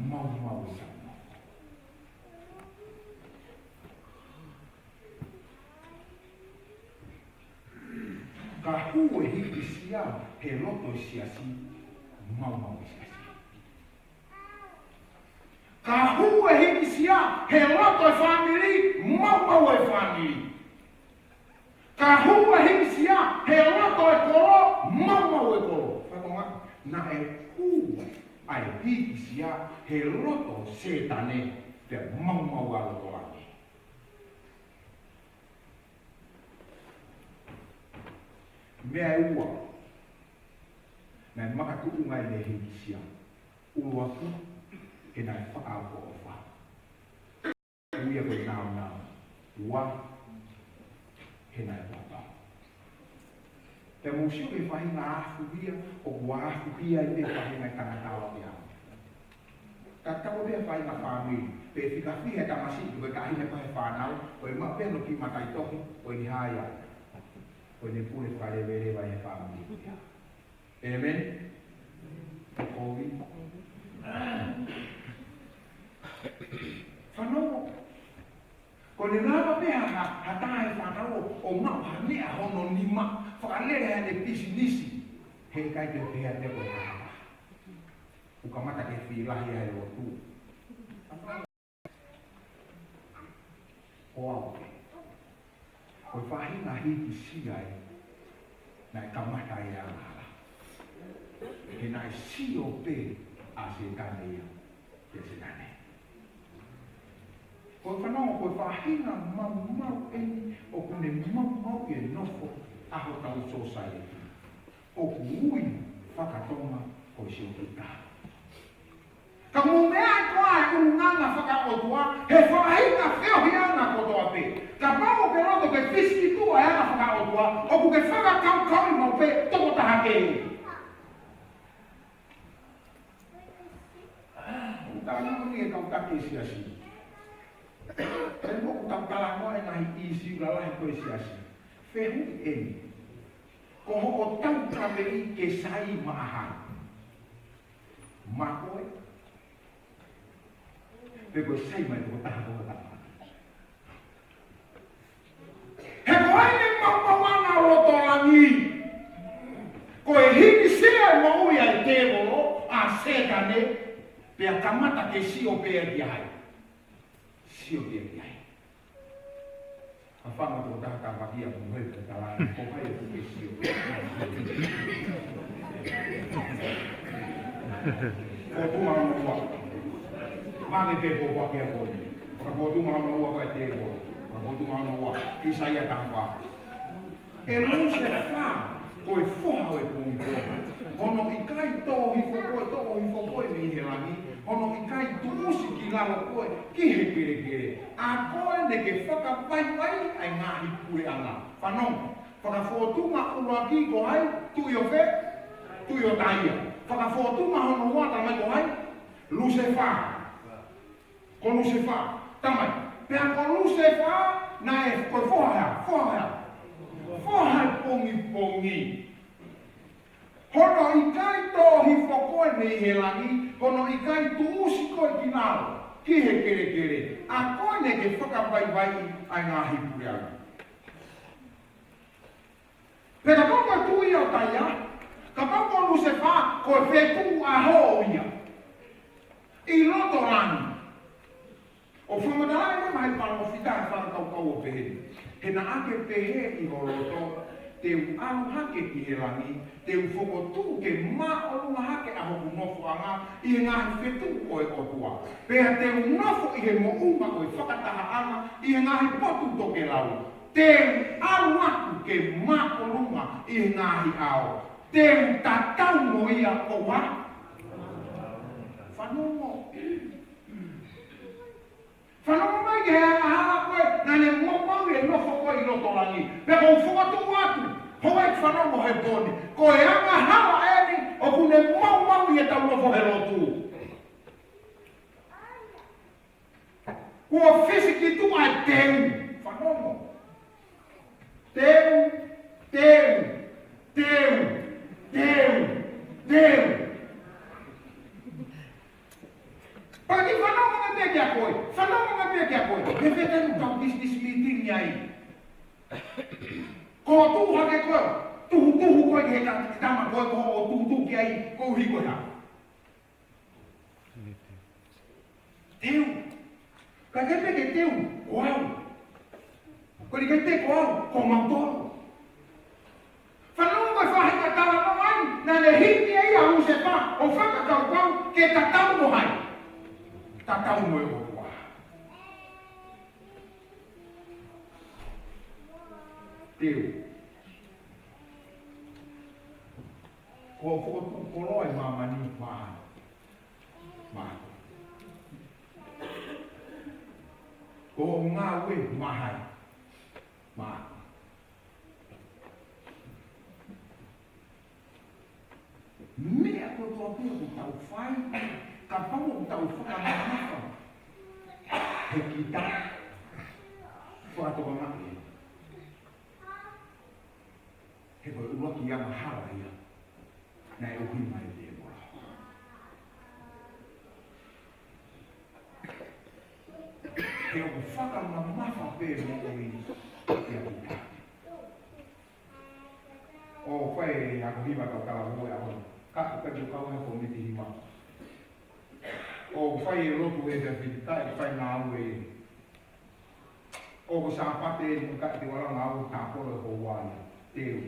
maumau e tangata. Ka hū e hīkisia he loto e siasi, maumau e siasi. Ka hū e hīkisia he loto e fāmili, maumau e fāmili. Ka hū e hīkisia he loto e kolo, maumau e kolo. Fakatonga, naʻe hū ʻa e hīkisia he loto Sētane, pea maumau ʻa loto ange. Meʻa ʻe ua naʻe makatuʻunga ai e hīkisia. ʻUluaki, he naʻe fakaʻofoʻofa. Ko ia ko e nāunau. Ua, he naʻe poto. Pea mou sio ki he faʻahinga afuhia, ʻoku afuhia ai e faʻahinga ʻo e tangata ʻo e ʻaho. Tatau pē faʻahinga fāmili, pe fika fiha e tamasiʻi, pe ko e taʻahine pe ko e fānau, ko e maʻu pē hono kiʻi mataʻitohi, ko e hā ia? Ko ʻene pule fakaleveleva e fāmili. ʻĒmeni? Ko kovi. Fanongo. Ko ʻene lava pē ha, ha, ha taha e fānau ʻo, ʻo maʻu ha meʻa hono nima, fakalele ʻene pisinisi. He ʻikai te u pehē atu ko e hā. ʻOku kamata ke fī lahi ai e lotu. Ko au pē. Ko e faʻahinga hīkisia ē naʻe kamata ai e angahala. He naʻe sio pē ʻa Sētane ia kia Sētane. Ko e fanongo, ko e faʻahinga maumau eni ʻoku ne maumauʻi e nofo ʻa hotau sōsaieti. ʻOku ui faka-Tonga ko e siokita. Ka mou meaʻi koā e ʻulungaanga fakaʻotua he faʻahinga feohiʻanga kotoa pē. Kapau ʻoku ke loto ke fisiki tuʻa e anga fakaʻotua, ʻoku ke fakakaukauʻi maʻu pē tokotaha kehe. ʻOku tau nofo ni e kau taki siasi. Pea ʻoku tau talanoa e ngaahi ʻīsiu lalahi ko e siasi. Fehuʻi eni. Ko hoʻo taukaveʻi ke sai maʻa hai? Maʻa koe? Pe ko e sai maʻa e tokotaha ko e tama? He ko ʻene maumauʻanga loto langi. Ko e hīkisia e moʻui ʻa e tēvolo, ʻa Sētane, pea kamata ke sio pē ia kia hai? Sio pē ia kia hai? Ka fanga ko taha ka makia mo he ko tala ko hai ʻoku ke sio. Ko tuma no wa. Mane te ko wa kia ko. Ko tuma no wa ka te ko. Ko tuma no wa. ʻIsaia taha fā. ʻE Lusefa, ko e foha ʻo e pongipongi. Hono ʻikai tō hifo koe, tō hifo koe mei he langi. Hono ʻikai tuʻusi ki lalo koe ki he kelekele. ʻA koe naʻa ke fakavaivai ʻa e ngaahi puleʻanga. Fanongo, fakafōtunga ʻuluaki ko hai? Tuʻi ʻo fē? Tuʻi ʻo Taia. Fakafōtunga hono ua, talamai ko hai? Lusefā. Ko Lusefā. Talamai. Pea ko Lusefā, naʻe ko e foha hā, foha hā. Foha pongipongi. Hono ʻikai tō hifo koe mei he langi, hono ʻikai tuʻusi koe ki lalo, ki he kelekele, ʻa koe naʻa ke fakavaivaiʻi ʻa e ngaahi puleʻanga. Pea kapau ko e tuʻi ʻo Taia, kapau ko Lusefā, ko e fetuʻu ʻaho ia ʻi loto langi. ʻO fakamatalaʻi mai ʻe he palōfita e fakakaukau ʻo pehē ni. He naʻa ke pehē ʻi ho loto, te u ʻalu hake ki he langi, te u fokotuʻu ke māʻolunga hake ʻa hoku nofoʻanga ʻi he ngaahi fetuʻu ʻo e ʻOtua. Pea te u nofo ʻi he moʻunga ʻo e fakatahaʻanga ʻi he ngaahi potu tokelau. Te u ʻalu atu ke māʻolunga ʻi he ngaahi ʻao. Te u tatau mo ia. ʻOua. Fanongo. Fanongo mai ki he angahala ko ē naʻa ne maumauʻi e nofo ko ē ʻi loto langi. Pea ʻoku ou fokotuʻu atu, houʻeiki fanongo he pō ni. Ko e angahala eni ʻoku ne maumauʻi ʻetau nofo he lotu. Kuo fisikituʻa e teu. Fanongo. Teu, teu, teu, teu, teu. Pea ke fanongo mai pē kia koe, fanongo mai pē kia koe. He fē taimi ʻoku tau business meeting ai? Ko e tuʻu hake koe, tuhutuhu koe ki he tama ko ē ʻoku tuhutuhu ki ai, koeʻuhi ko e hā? Teu. Ka ke pehē ke teu, ko au. Ko eni ke teu, ko au, ko mautolu. Fanongo ko e faʻahinga talanoa eni, naʻa ne hiki ai ʻa Lusefā ʻo fakakaukau ke tatau mo hai? Tatau mo e ʻOtua. Teu. Ko e fokotuʻu koloa ʻi māmani maʻa hai? Maʻa koe. Ko e ngāue maʻa hai? Maʻa koe. Meʻa kotoa pē ʻoku tau fai, kapau ʻoku tau fakamamafa, he kita fakatokangaʻi ē. He ko e ʻuluaki angahala ia naʻe ʻuhinga ʻe he tēvolo. He ʻoku fakamamafa pē moʻui ia kita. ʻOku fai e ako hiva kau kala mo e ako. Ka ʻoku ʻikai ke u kau he kōmiti hiva. ʻOku fai e lotu he efiafi, ʻikai ke fai ngāue. ʻOku Sāpate eni, ka te u ala ngāue tāpolo e houa ia. Teu.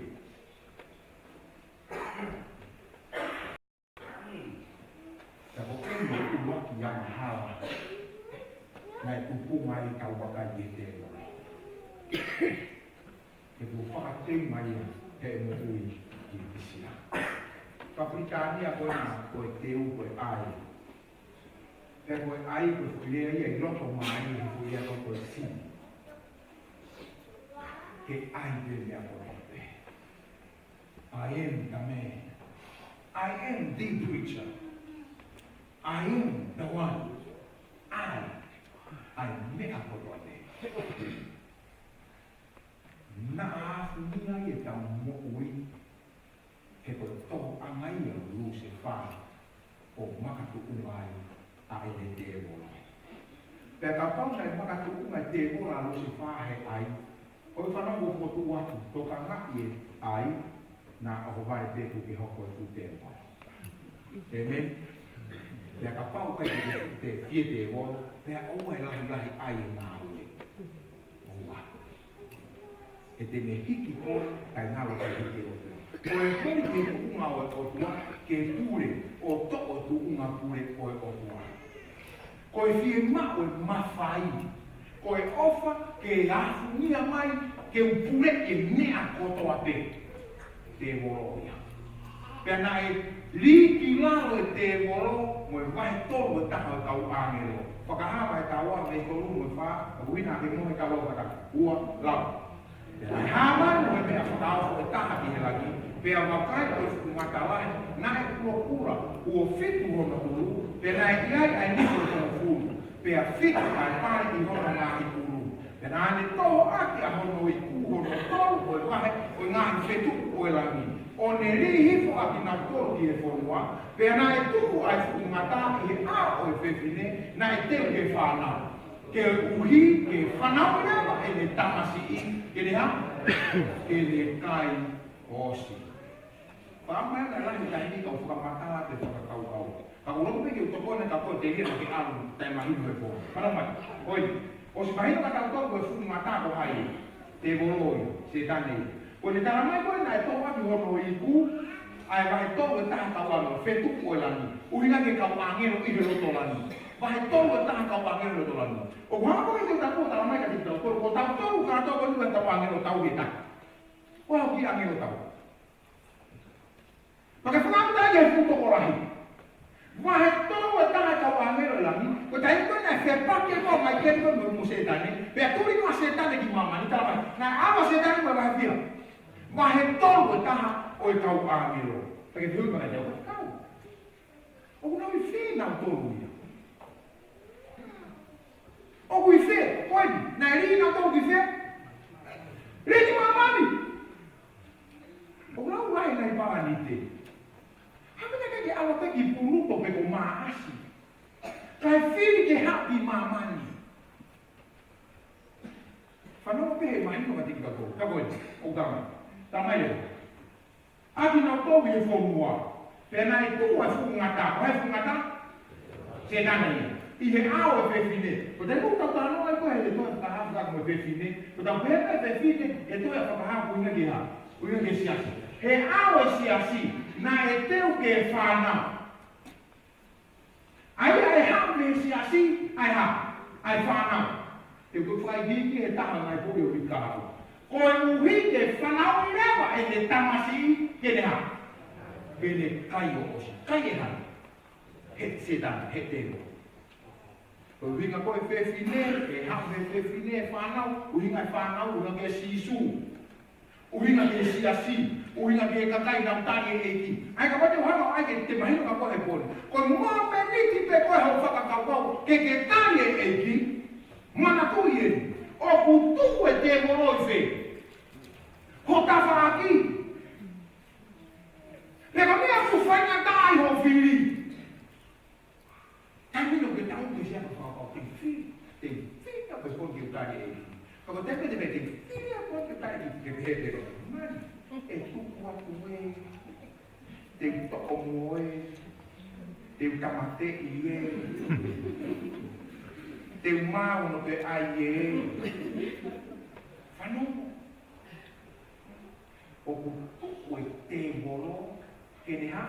Ka ko eni e ʻuluaki angahala naʻe tupunga ai ʻetau vakai ki he tēvolo. He kuo fakateu mai ia he moʻui ki Pisia. Ka Pilitānia ko ena ko e teu ko e ʻai. He ko e ʻai ko e foʻi lea ia ʻi loto mai he foʻi lea ko e sini. Ke ʻai pē meʻa kotoa pē. I am the man. I am the preacher. I am the one. I, I meʻa kotoa pē. Naʻa afunia ai ʻetau moʻui, he ko e toʻonga ia ʻo Lusefā ʻo makatuʻunga ai ʻa ʻene tēvolo. Pea kapau naʻe makatuʻunga e tēvolo ʻa Lusefā he ʻai, ko e fanongo fokotuʻu atu, tokangaʻi e ʻai, naʻa ʻohovale pē kuo ke hoko e fuʻu tēvolo. ʻĒmeni. Pea kapau ʻikai ke te fie tēvolo, pea ʻoua ʻe lahilahi ʻai e ngāue. ʻOua. He te ne hiki koe, kae ngalo ke hiki e ʻOtua. Ko e holi ki he tuʻunga ʻo e ʻOtua, ke pule, ʻo toʻo tuʻunga pule ʻo e ʻOtua. Ko e fiemaʻu e mafai, ko e ʻofa ke afunia mai, ke u puleʻi e meʻa kotoa pē. Tēvolo ia. Pea naʻe lī ki lalo e tēvolo mo e vahe tolu ʻo e taha ʻo e kau ʻāngelo. Fakahā mai taua mei tolu mo e fā, ʻa uina ke mo e kau fakahā. Ua, lau. Pea naʻe hā mai mo e meʻa fakaofo ʻe taha ki he langi, Pea vakai, ko e fuʻu ngata lahi naʻe pulopula, ʻoku fitu hono ʻulu, pea naʻe ʻi ai ʻa e niko ʻe tolungofulu, pea fitu ʻa e pale ʻi hono ngaahi ʻulu. Pea naʻa ne tohoakiʻi ʻa hono iku hono tolu ʻo e vahe ʻo e ngaahi fetuʻu ʻo e langi, ʻo ne lī hifo ʻa kinautolu ki he fonua. Pea naʻe tuʻu ʻa e fuʻu ngata ʻi he ʻao ʻo e fefine naʻe teu ke fānau, koeʻuhi ke fanauʻi leva ʻene tamasiʻi ke ne hā? Ke ne kai ʻosi. Pea ʻomai ʻa e lahi taimi ni kau fakamatala pe fakakaukau. Ka ʻoku ou loto pē ke u tokoni kia koe telia naʻa ke ʻalu taʻemahino he pō. Fanongo mai. ʻOi, ʻosi mahino kia tautolu ko e fuʻu ngata ko hai? Tēvolo ia, Sētane ia. Ko ʻene tala mai ko ē naʻe tohoakiʻi hono iku ʻa e vahe tolu ʻe taha ʻo e kau ʻāngelo, fetuʻu ʻo e langi, ʻuhinga ki he kau ʻāngelo ʻi he loto langi. Vahe tolu ʻe taha ʻo e kau ʻāngelo ʻi he loto langi. ʻOku hanga ko ē ʻo tautolu tala mai kiate kitautolu, ko tautolu kātoa ko eni ko e kau ʻāngelo tau ʻe taha. Ko e kiʻi ʻāngelo tau. Pea ke fakaʻamu atu ki he fuʻu tokolahi. Vahe tolu ʻe taha ʻo e kau ʻāngelo ʻi langi, ko e taimi ko ē naʻe fepaki ai ʻa Maikelē mo, mo Sētane, pea tuli mai ʻa Sētane ki māmani, tala mai, naʻe ʻave ʻa Sētane mo e vahe fiha? Vahe tolu ʻe taha ʻo e kau ʻāngelo. Pea ke fehuʻi mai kiate au, kau, ʻoku nau ʻi fē nautolu ia? ʻOku ʻi fē? Ko eni, naʻe lī nautolu ki fē? Lī ki māmani. ʻOku nau ʻi ai ʻenau palanite. Hangē naʻe ʻikai ke ʻalu pē ki Puluto pe ko Maʻasi, kae fili ke haʻu ki māmani. Fanongo pē he mahino kiate kitautolu. Ka ko eni, ʻoku tala mai. Tala mai leva. ʻA kinautolu ʻi he fonua. Pea naʻe tuʻu ʻa e fuʻu ngata. Ko e fuʻu ngata? Sētane ia. ʻI he ʻao ʻo e fefine. Ko e taimi ʻoku tau talanoa ai ko ē he tohi Fakahā mo e fefine, ko e tau pehē ʻa e fefine he tohi Fakahā ʻoku ʻuhinga ki he hā? ʻUhinga ki he siasi. He ʻao ʻo e siasi naʻe teu ke fānau. ʻA ia ʻe haʻu mei he siasi ʻa e hā? ʻA e fānau. Te u toki fakaikiiki he taha ʻo e ngaahi poʻuli ʻo e uike kahaʻu. Koeʻuhi ke fanauʻi leva ʻene tamasiʻi ke ne hā? Ke ne kai ʻosi. Kai ʻe hai? He Sētane, he tēvolo. Ko e ʻuhinga ko ē ʻo e fefine, ʻe haʻu mei he fefine e fānau, ʻuhinga e fānau, ʻuhinga ki he Sīsū. ʻUhinga ki he siasi, ʻuhinga ki he kakai naʻa nau tali e ʻEiki. ʻA ia kapau te u hanga ʻo ʻai ke te mahino kia koe he pō ni. Ko e momeniti pē ko ē hoʻo fakakaukau ke ke tali e ʻEiki, manatuʻi eni, ʻoku tuʻu e tēvolo ʻi fē? Ho tafaʻaki. Pea ko e meʻa ʻoku faingataʻa ai hoʻo fili. Taimi ni ʻoku ke tau ke siapa fakapapauʻi te u fili, te u fili ʻa e pō ni ke u tali e ʻEiki. Ka ko e taimi te mei te u fili ʻa e pō ni ke u tali e ʻEiki, ke pehē pē ko e mani, ʻe tuku atu ē, te u toʻo mo ē, te u tāmateʻi ē, te u maʻu hono pē ʻai ē. Fanongo. ʻOku tuʻu e tēvolo ke ne hā?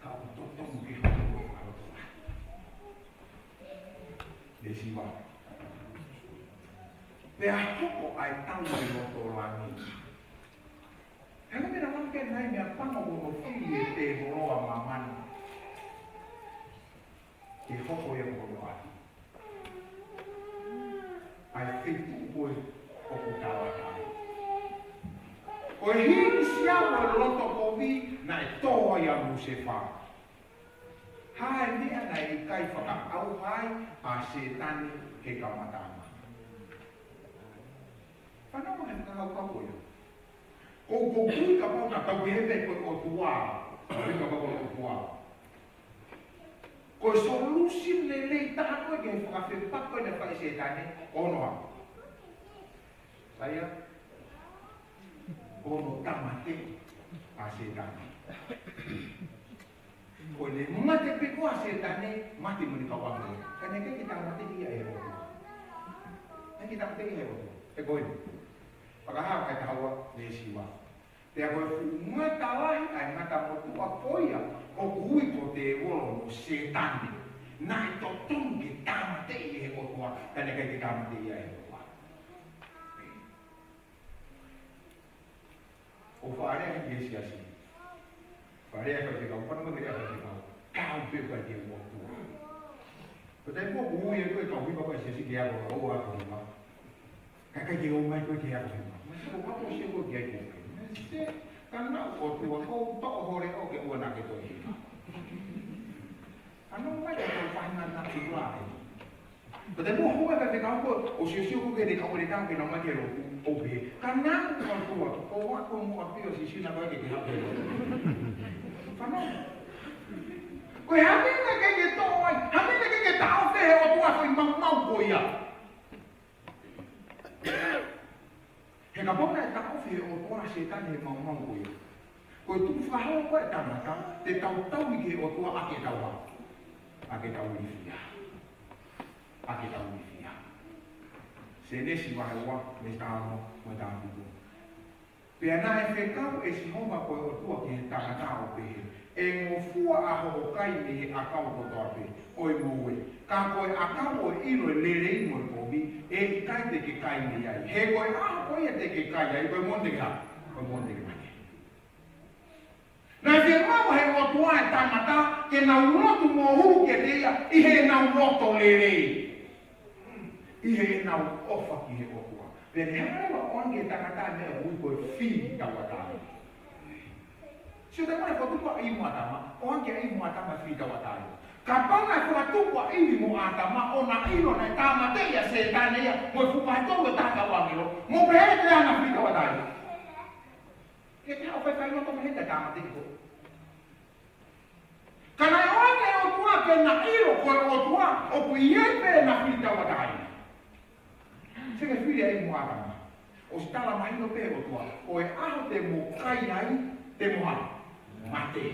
Ka ʻoku totonu ke hoko ko e fakalotolahi. Veesi hiva. Pea hoko ʻa e tau ʻi loto langi. He ko e meʻa naʻe ʻomai ke nai meʻapango ko hono fili e tēvolo ʻa māmani ke hoko ia ko hono ʻapi. ʻA e feituʻu ko ē ʻoku tauʻatāina. Ko e hīkisia mo e loto kovi naʻe tō ai ʻa Lusefā. Hā e meʻa naʻe ʻikai fakaʻauha ai ʻa Sētane he kamataʻanga? Fanongo he fakakaukau ko ia. Ko, ko e kui kapau naʻa tau pehē pē ko e ʻOtua, tau pehē kapau ko e ʻOtua. Ko e solution lelei taha ko ē ki he fakafepaki naʻe fai ʻe Sētane, ko hono hā? Sai ia? Ko hono tāmateʻi ʻa Sētane. Ko ʻene mate pē ko ē ʻa Sētane, mate mo ʻene kau ʻāngelo. Ka naʻe ʻikai ke tāmateʻi ia ʻe he ʻOtua. Naʻe ʻikai ke tāmateʻi ia ʻe he ʻOtua. He ko eni. Fakahā vahe taha ua veesi hiva. Pea ko e fuʻu ngata lahi ʻa e ngata motuʻa ko ia ʻoku ui ko e tēvolo mo Sētane, naʻe totonu ke tāmateʻi ʻe he ʻOtua, ka naʻe ʻikai ke tāmateʻi ia ʻe he ʻOtua. ʻOku faʻa lea ki he siasi. Faʻa lea ki he kau, faʻa lea ki he kau. Kau pē ʻoku ʻikai ke ʻOtua. Ko e taimi ko ē ʻoku ui ʻe he kau hiva ko ē ʻa e siasi ke ako, ʻo ako hiva. Kae ʻikai ke ʻomai koe ke ako hiva. Masiʻi, ko e ako siʻi ko ē ke ako hiva. Masiʻi, ka naʻa ʻOtua, ko e toʻo hole ʻo ke ʻoua naʻa ke toe hiva. Ano mai ke tau faʻahinga naʻa ke ʻoua ē. Ko e taimi ko ē ʻoku ui ʻe he kau hiva, ʻo siʻi siʻi ko ē ke ne kau ʻo ne kau ke nau mai ke lotu, ʻo pehē, ka naʻa ʻOtua, ko e ako mo ʻapi ʻo siʻi siʻi naʻa ko ē ke ke hape. Fanongo. Ko e hā e meʻa naʻe ʻikai ke toʻo ai, hā e meʻa naʻe ʻikai ke taʻofi ʻe he ʻOtua e foʻi maumau ko ia. He kapau naʻe taʻofi ʻe he ʻOtua ʻa Sētane he maumau ko ia, ko e tukufakaholo ko ē ʻa e tangata, te tau tauhi ki he ʻOtua ʻaki ʻetau hā? ʻAki ʻetau ilifia. ʻAki ʻetau ilifia. Sēnesi vahe ua, veesi taha ono mo e taha fitu. Pea naʻe fekau ʻe Sihova ko e ʻOtua ki he tangata ʻo pehē, ʻE ngofua ʻa hoʻo kai mei he ʻakau kotoa pē ʻo e ngoue, ka ko e ʻakau ʻo e ʻilo ʻo e lelei mo e kovi, ʻe ʻikai te ke kai mei ai. He ko e ʻaho ko ia te ke kai ai, ko e moʻoni te ke hā? Ko e moʻoni te ke mate. Naʻe fiemaʻu ʻe he ʻOtua e tangata ke nau lotu mo hū kiate ia ʻi heʻenau loto lelei, ʻi heʻenau ʻofa ki he ʻOtua. Pea ne hanga leva ʻo ʻoange ki he tangata e meʻa ʻoku ui ko e fili tauʻatāina. Sio, taimi naʻe fakatupu ʻa ʻIvi mo ʻĀtama, ʻoange kia ʻIvi mo ʻĀtama e fili tauʻatāina. Kapau naʻe fakatupu ʻa ʻIvi mo ʻĀtama ʻo na ʻilo naʻe tāmateʻi ʻa Sētane ia mo e fuʻu vahe tolu ʻe taha ʻo e kau ʻāngelo, mou pehē ʻe ʻi ai ha fili tauʻatāina? Ke te haʻu ʻo fai fai loto mei he tāmateʻi ko ē. Ka naʻe ʻoange ʻe he ʻOtua ke na ʻilo ko e ʻOtua, ʻoku ʻi ai pē ʻena fili tauʻatāina. Sio ki he fili ʻa ʻIvi mo ʻĀtama. ʻOsi tala mahino pē ʻe he ʻOtua, ko e ʻaho te mo kai ai, te mo hā? Mate.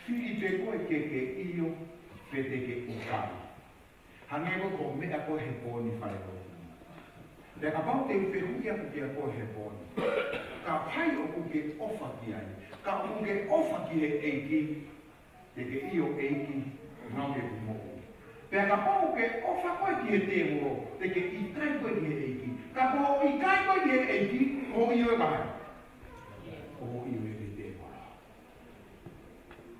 Fili pē koe ke ke ʻio, pe te ke ʻikai. Hangē ko e meʻa ko ē he pō ni, falelotu. Pea kapau te u fehuʻi atu kia koe he pō ni, ka ʻi ai ʻoku ke ʻofa ki ai, ka ʻoku ke ʻofa ki he ʻEiki, te ke ʻio ʻEiki, ngāue ʻoku moʻui. Pea kapau ʻoku ke ʻofa koe ki he tēvolo, te ke ʻikai koe ki he ʻEiki. Ka ko hoʻo ʻikai koe ki he ʻEiki, ko hoʻo ʻio ʻe vai? Ko hoʻo ʻio ʻe he tēvolo.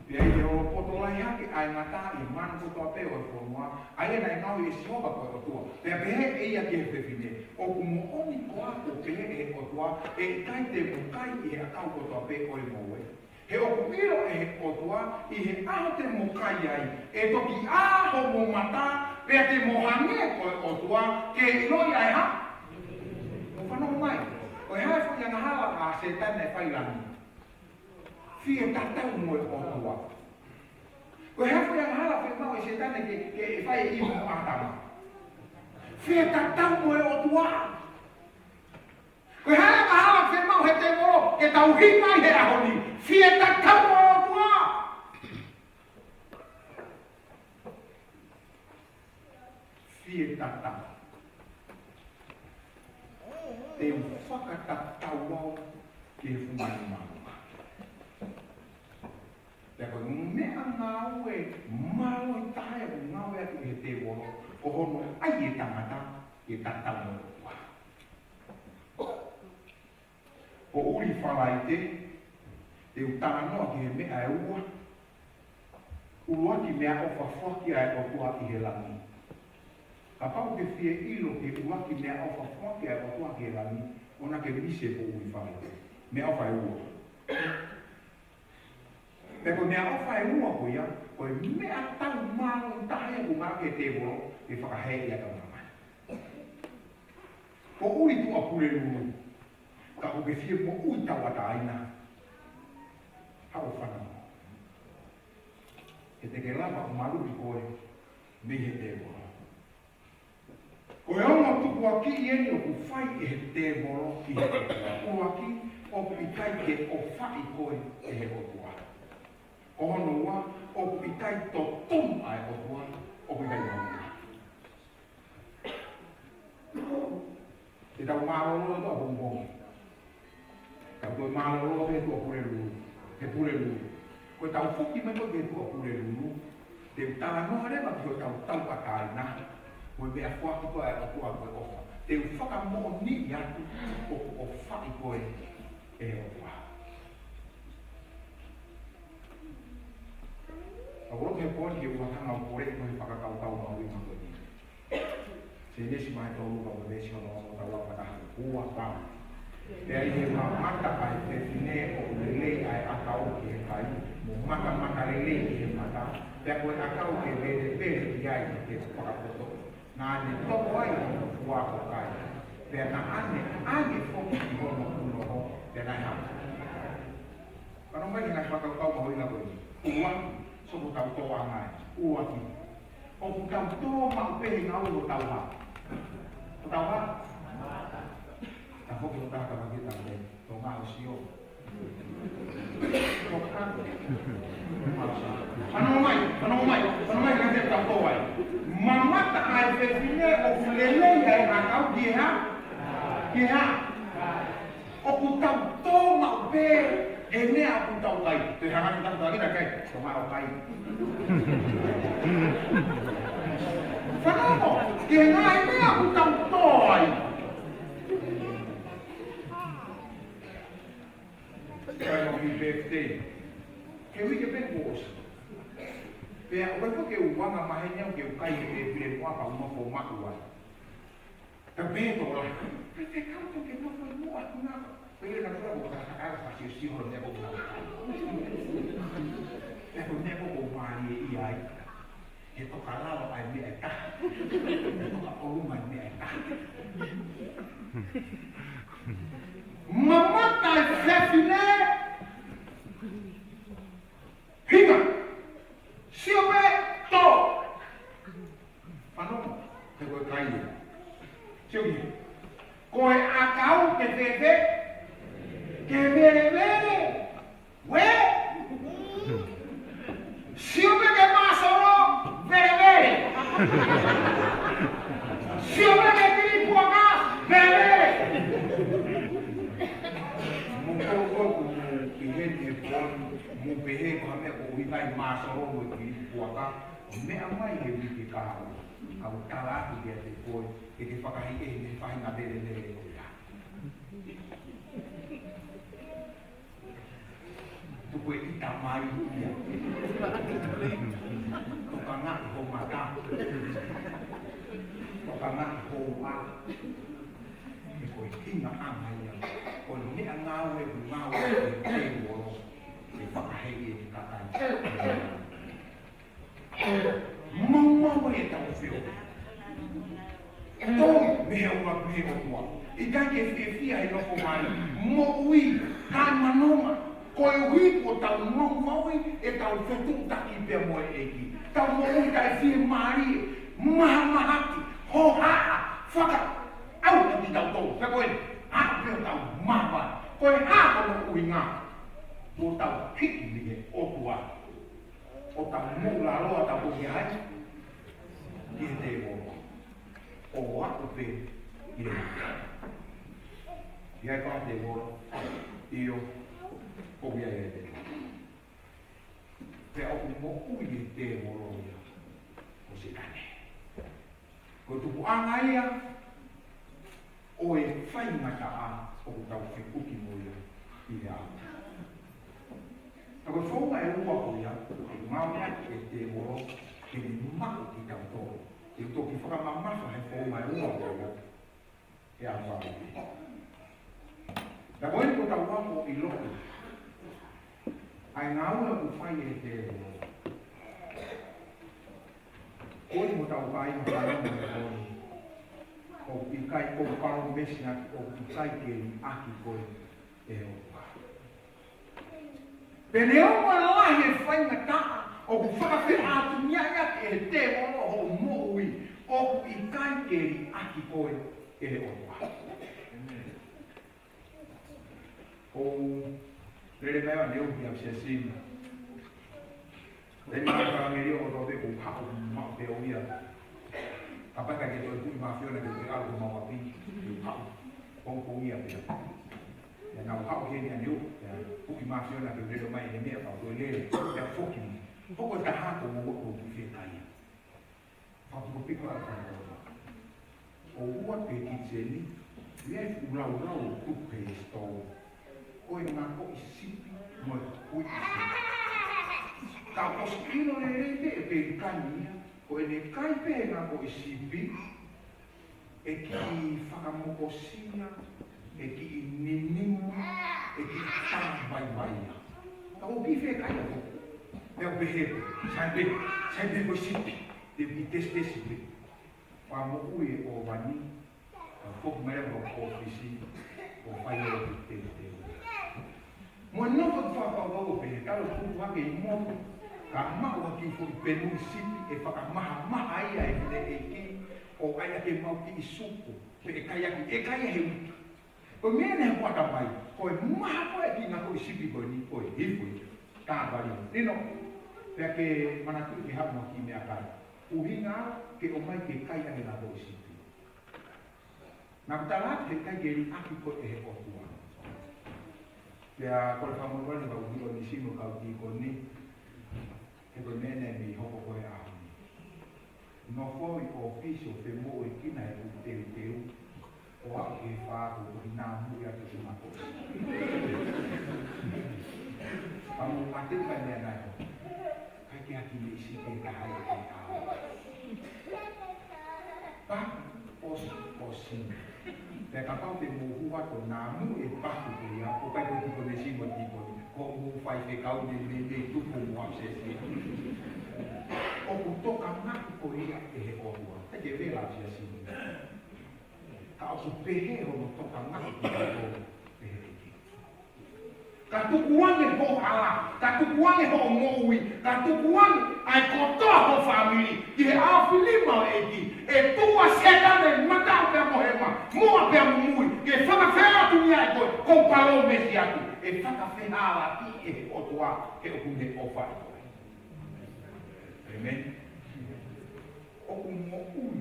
Pea ʻi he olopoto lahi hake ʻa e ngata ʻi he manu kotoa pē ʻo e fonua, ʻa ia naʻe ngaohi ʻe Sihova ko e ʻOtua. Pea pehē ʻe ia ki he fefine, ʻOku moʻoni koā kuo pehē ʻe he ʻOtua, ʻe ʻikai te mo kai ʻi he ʻakau kotoa pē ʻo e ngoue? He ʻoku ʻilo ʻe he ʻOtua, ʻi he ʻaho te mo kai ai, ʻe toki ʻā homo mata, pea te mo hangē ko e ʻOtua, ke ʻiloʻi ʻa e hā? Mou fanongo mai. Ko e hā e foʻi angahala ʻa Sētane naʻe fai ʻi langi? Fie tatau mo e ʻOtua. Ko e hā e foʻi angahala fiemaʻu ʻe Sētane ke, ke fai ʻe ʻIvi mo ʻĀtama? Fie tatau mo e ʻOtua. Ko e hā e angahala fiemaʻu ʻe he tēvolo ke tau hiki ai he ʻaho ni? Fie tatau mo e ʻOtua. Fie tatau. Te u fakatatau au ki he funga māmani. Pea ko e meʻangāue mālohi taha ia ʻoku ngāueʻaki ʻe he tēvolo, ko hono ʻai e tangata ke tatau mo e ʻOtua. Poʻuli Falaite, te u talanoa ki he meʻa ʻe ua. ʻUluaki, meʻaʻofa foaki ʻa e ʻOtua ʻi he langi. Kapau ʻoku ke fie ʻilo ki he ʻuluaki meʻaʻofa foaki ʻa e ʻOtua ki he langi, ʻoua naʻa ke misi e Poʻuli Falaite. Meʻaʻofa ʻe ua. Pea ko e meʻaʻofa ʻe ua ko ia, ko e meʻatau mālohi taha ia ʻoku ngāueʻaki ʻe he tēvolo ke fakahēʻi ʻa e kau māmani. Poʻuli tuʻapulelulu, ka ʻoku ke fie moʻui tauʻatāina, haʻu ʻo fanongo. He te ke lava ʻo maluʻi koe mei he tēvolo. Ko e ongo tukuakiʻi eni ʻoku fai ʻe he tēvolo ki he ʻOtua. ʻUluaki, ʻoku ʻikai ke ʻofaʻi koe ʻe he ʻOtua. Ko hono ua, ʻoku ʻikai totonu ʻa e ʻOtua, ʻoku ʻikai mahuʻinga. Te tau mālōlō atu ʻapongipongi. Tau toe mālōlō he tuʻapulelulu. He pulelulu. Ko ʻetau foki mai ko ē ki he tuʻapulelulu, te u talanoa leva ki hotau tauʻatāina. Ko e meʻafoaki ko ē ʻa e ʻOtua ko e ʻofa. Te u fakamoʻoniʻi atu ʻoku ʻofaʻi koe ʻe he ʻOtua. Mau kole ko e fakakaukau mahuʻinga ko eni. Sēnesi vahe tolu ka ko e veesi hono ono, tau lau fakataha. Ua, tau. Pea ʻi he mamata ʻa e fefine ʻoku lelei ʻa e ʻakau ki he kai, mo matamatalelei ki he mata, pea ko e ʻakau ke velevele ʻi ai ʻi he fakapoto, naʻa ne toko ai hono fua ʻo kai. Pea naʻa ne ʻange foki ki hono punoho, pea naʻe hā? Fanongo mai ki he ngaahi fakakaukau mahuʻinga ko eni. Ua, sio ki hotau tōʻanga ē. Ua ki. ʻOku tau tō maʻu pē he ngāue hotau hā? Hotau hā? Tau foki hotau hā, tau hā ki he tau hā. Tō ngā ʻo sio. Tō ngā. Fanongo mai, fanongo mai, fanongo mai ki he tau tō ai. Mamata ʻa e fefine ʻoku lelei ʻa e ʻakau ki he hā? Ki he hā? ʻOku tau tō maʻu pē he meʻa ʻoku tau kai. Te hanga ni tau kai, kai. Tō maʻu kai. Fanongo, ki he ngaahi meʻa ʻoku tau tō ai. Kai mo ki birthday. He uike pē kuo ʻosi. Pea ʻoku ʻikai ke u anga maheni au ke u kai he tēpile muʻa pea u nofo maʻu ai. Ka pehē tokolahi, pea te kau tau ke nofo muʻa ʻi muʻa. Pea ʻi he natura ko e katakata ka sio sio holo meʻa ko ʻena. Pea ko e meʻa ko ʻoku ou mālieʻia ai. He toka lalo ʻa e meʻa ʻe taha. He toka ʻolunga ʻa e meʻa ʻe taha. Mamata ʻa e fefine. Hinga. Sio pē, tō. Fanongo, he ko e kai ē. Sio ki. Ko e ʻakau ke fēfē? Ke velevele. Uē? Sio pē ki he māsolo, velevele. Sio pē ki he kilipuaka, velevele. Mo koko ko mo pehē ni he pō, mo pehē ko ha meʻa ko ʻuhi kai māsolo mo kilipuaka, meʻa mai he uike kahaʻu, kau tala atu kiate koe, ke ke fakahiʻehi mei he faʻahinga velevele ko ia. Tuku e ʻita mai ia. Tokangaʻi ho mata. Tokangaʻi ho ua. He ko e hinga ʻanga ia. Ko e meʻangāue, ngāue ʻa e tēvolo. Ke fakaheʻi e kakai. Maumau ai ʻetau feohi. Tō mei he ʻOtua, mei he ʻOtua. ʻIkai ke fiefia he nofo mai. Moʻui, taʻemanonga. Koeʻuhi ko ʻetau maumauʻi ʻetau fetuʻutaki pea mo e ʻEiki. Tau moʻui taʻefiemālie, mahamahaki, hohaʻa, fakaʻau ʻa kitautolu. Pea ko e hā pē ʻetau mahavale. Ko e hā hono ʻuhinga? Ko ʻetau hiki mei he ʻOtua. ʻO tau moʻulaloa tau ko ki ai, ki he tēvolo. ʻO aʻu pē ki he mate. ʻI ai pē tēvolo, ʻio, ʻoku ʻi ai e tēvolo. Pea ʻoku moʻui e tēvolo ia, ko Sētane. Ko e tupuʻanga ia ʻo e faingataʻa ʻoku tau fekuki mo ia ʻi he ʻaho. Ka ko e founga ʻe ua ko ia, ʻe ngāueʻaki ʻe he tēvolo ke ne maʻu kitautolu. Te u toki fakamamafa he founga ʻe ua ko ia he ʻaho ni. Ka ko eni ko ʻetau ako ʻi loto. ʻA e ngāue ʻoku fai ʻe he tēvolo. Ko eni mo tau kai ma kalama e koni. ʻOku ʻikai, ʻoku palōmesi ʻaki ʻoku ʻikai ke liʻaki koe ʻe he ʻOtua. Pea neongo e lahi e faingataʻa ʻoku fakafeʻātungiaʻi ʻaki ʻe he tēvolo hoʻo moʻui, ʻoku ʻikai ke liʻaki koe ʻe he ʻOtua. ʻOku lele mai ʻa Neu ki ʻApisiasini. Te ma ka me lio ko tope ko haʻu maʻu pē ʻo ia. Kapau ʻikai ke toe Kuini Māfiona ke toe ʻalu ko Mauapi, ʻe haʻu. Ko ko ia pē. Ia naʻa ku haʻu heni ʻa Neu, ia Kuini Māfiona ke lele mai he meʻa ka toe lele, ia foki. Ko ko e taha ko mo ko ku fie kai. Fakapikopiko ʻa e fānau. ʻOua pē kitchen, ia e fuʻu laulau ʻoku tuku he sitoa. Ko e ngaahi sipi mo e kuiʻi sipi. Ka ʻosi ʻilo lelei pē ʻe Pelikani ia, ko ʻene kai pē e ngaahi sipi, ʻe kiʻi fakamokosia, ʻe kiʻi ninimu, ʻe kiʻi tāvaivai ia. Ka ʻoku kiʻi fie kai ia ko. Pea u pehē pē, sai pē, sai pē ko e sipi, te u kiʻi tesitesi pē. Fakamoʻui e ʻōvani, ʻo foki mai ʻo ʻōfisi, ʻo fai ʻo teuteu. Mo e nofo atu fakakaukau ʻo pehē, ka ʻoku tupu hake ʻi motu, ka maʻu ha kiʻi foʻi penui sipi ʻe fakamahamaha ia ʻe he ʻEiki, ʻo ʻai ʻaki ʻemau kiʻi supu, pe ʻe kai ʻaki, ʻe kai ia he utu. Ko e meʻa naʻe hoko atu mai, ko e maha ko ē e kiʻi ngaahi sipi ko eni, ko e hifo ia. Ka vali. Nino, pea ke manatuʻi ke haʻu mo e kiʻi meʻakai. ʻUhinga ke ʻomai ke kai ʻaki e ngaahi sipi. Naʻa ku tala atu he ʻikai ke liʻaki koe ʻe he ʻOtua. Pea ko e fakamolemole ʻoku ou ʻilo ʻe Nisino kau tīkoni, he ko e meʻa naʻe mei hoko ko ē ʻaho ni. Nofo ʻi ʻōfisi ʻo femoʻuekina he ʻū teuteu, ʻo aʻu ki he fā ko e toki nāmuʻi atu e mako. Ka mou ʻatā e meʻa naʻe hoko. ʻIkai ke ʻi ai ha kiʻi meʻi sipi ʻe taha ia ʻe taha. Pea ʻosi, ʻosi. Pea kapau te mou hū atu ʻo nāmuʻi e paku ko ia, ʻoku ʻikai ko e tīkoni Nisino tīkoni, ko hoʻomou faifekau ne, ne, ne tuku mo upset ia. ʻOku tokangaʻi koe ia ʻe he ʻOtua. ʻIkai ke vela sia sini. Ka ʻoku pehē hono tokangaʻi koe ʻe he ʻEiki. Ka tukuange hoʻo hala, ka tukuange hoʻo moʻui, ka tukuange ʻa e kotoa ho fāmili ki he ʻaofinima ʻo e ʻEiki, ʻe tuʻu ʻa Sētane mataʻu pea mo hema, muʻa pea mo mui, ke fakafeʻātungiaʻi koe, ko e palōmesi atu, ʻe fakafehālaaki ʻe he ʻOtua, he ʻoku ne ʻofa ʻi koe. ʻĒmeni. ʻOku moʻui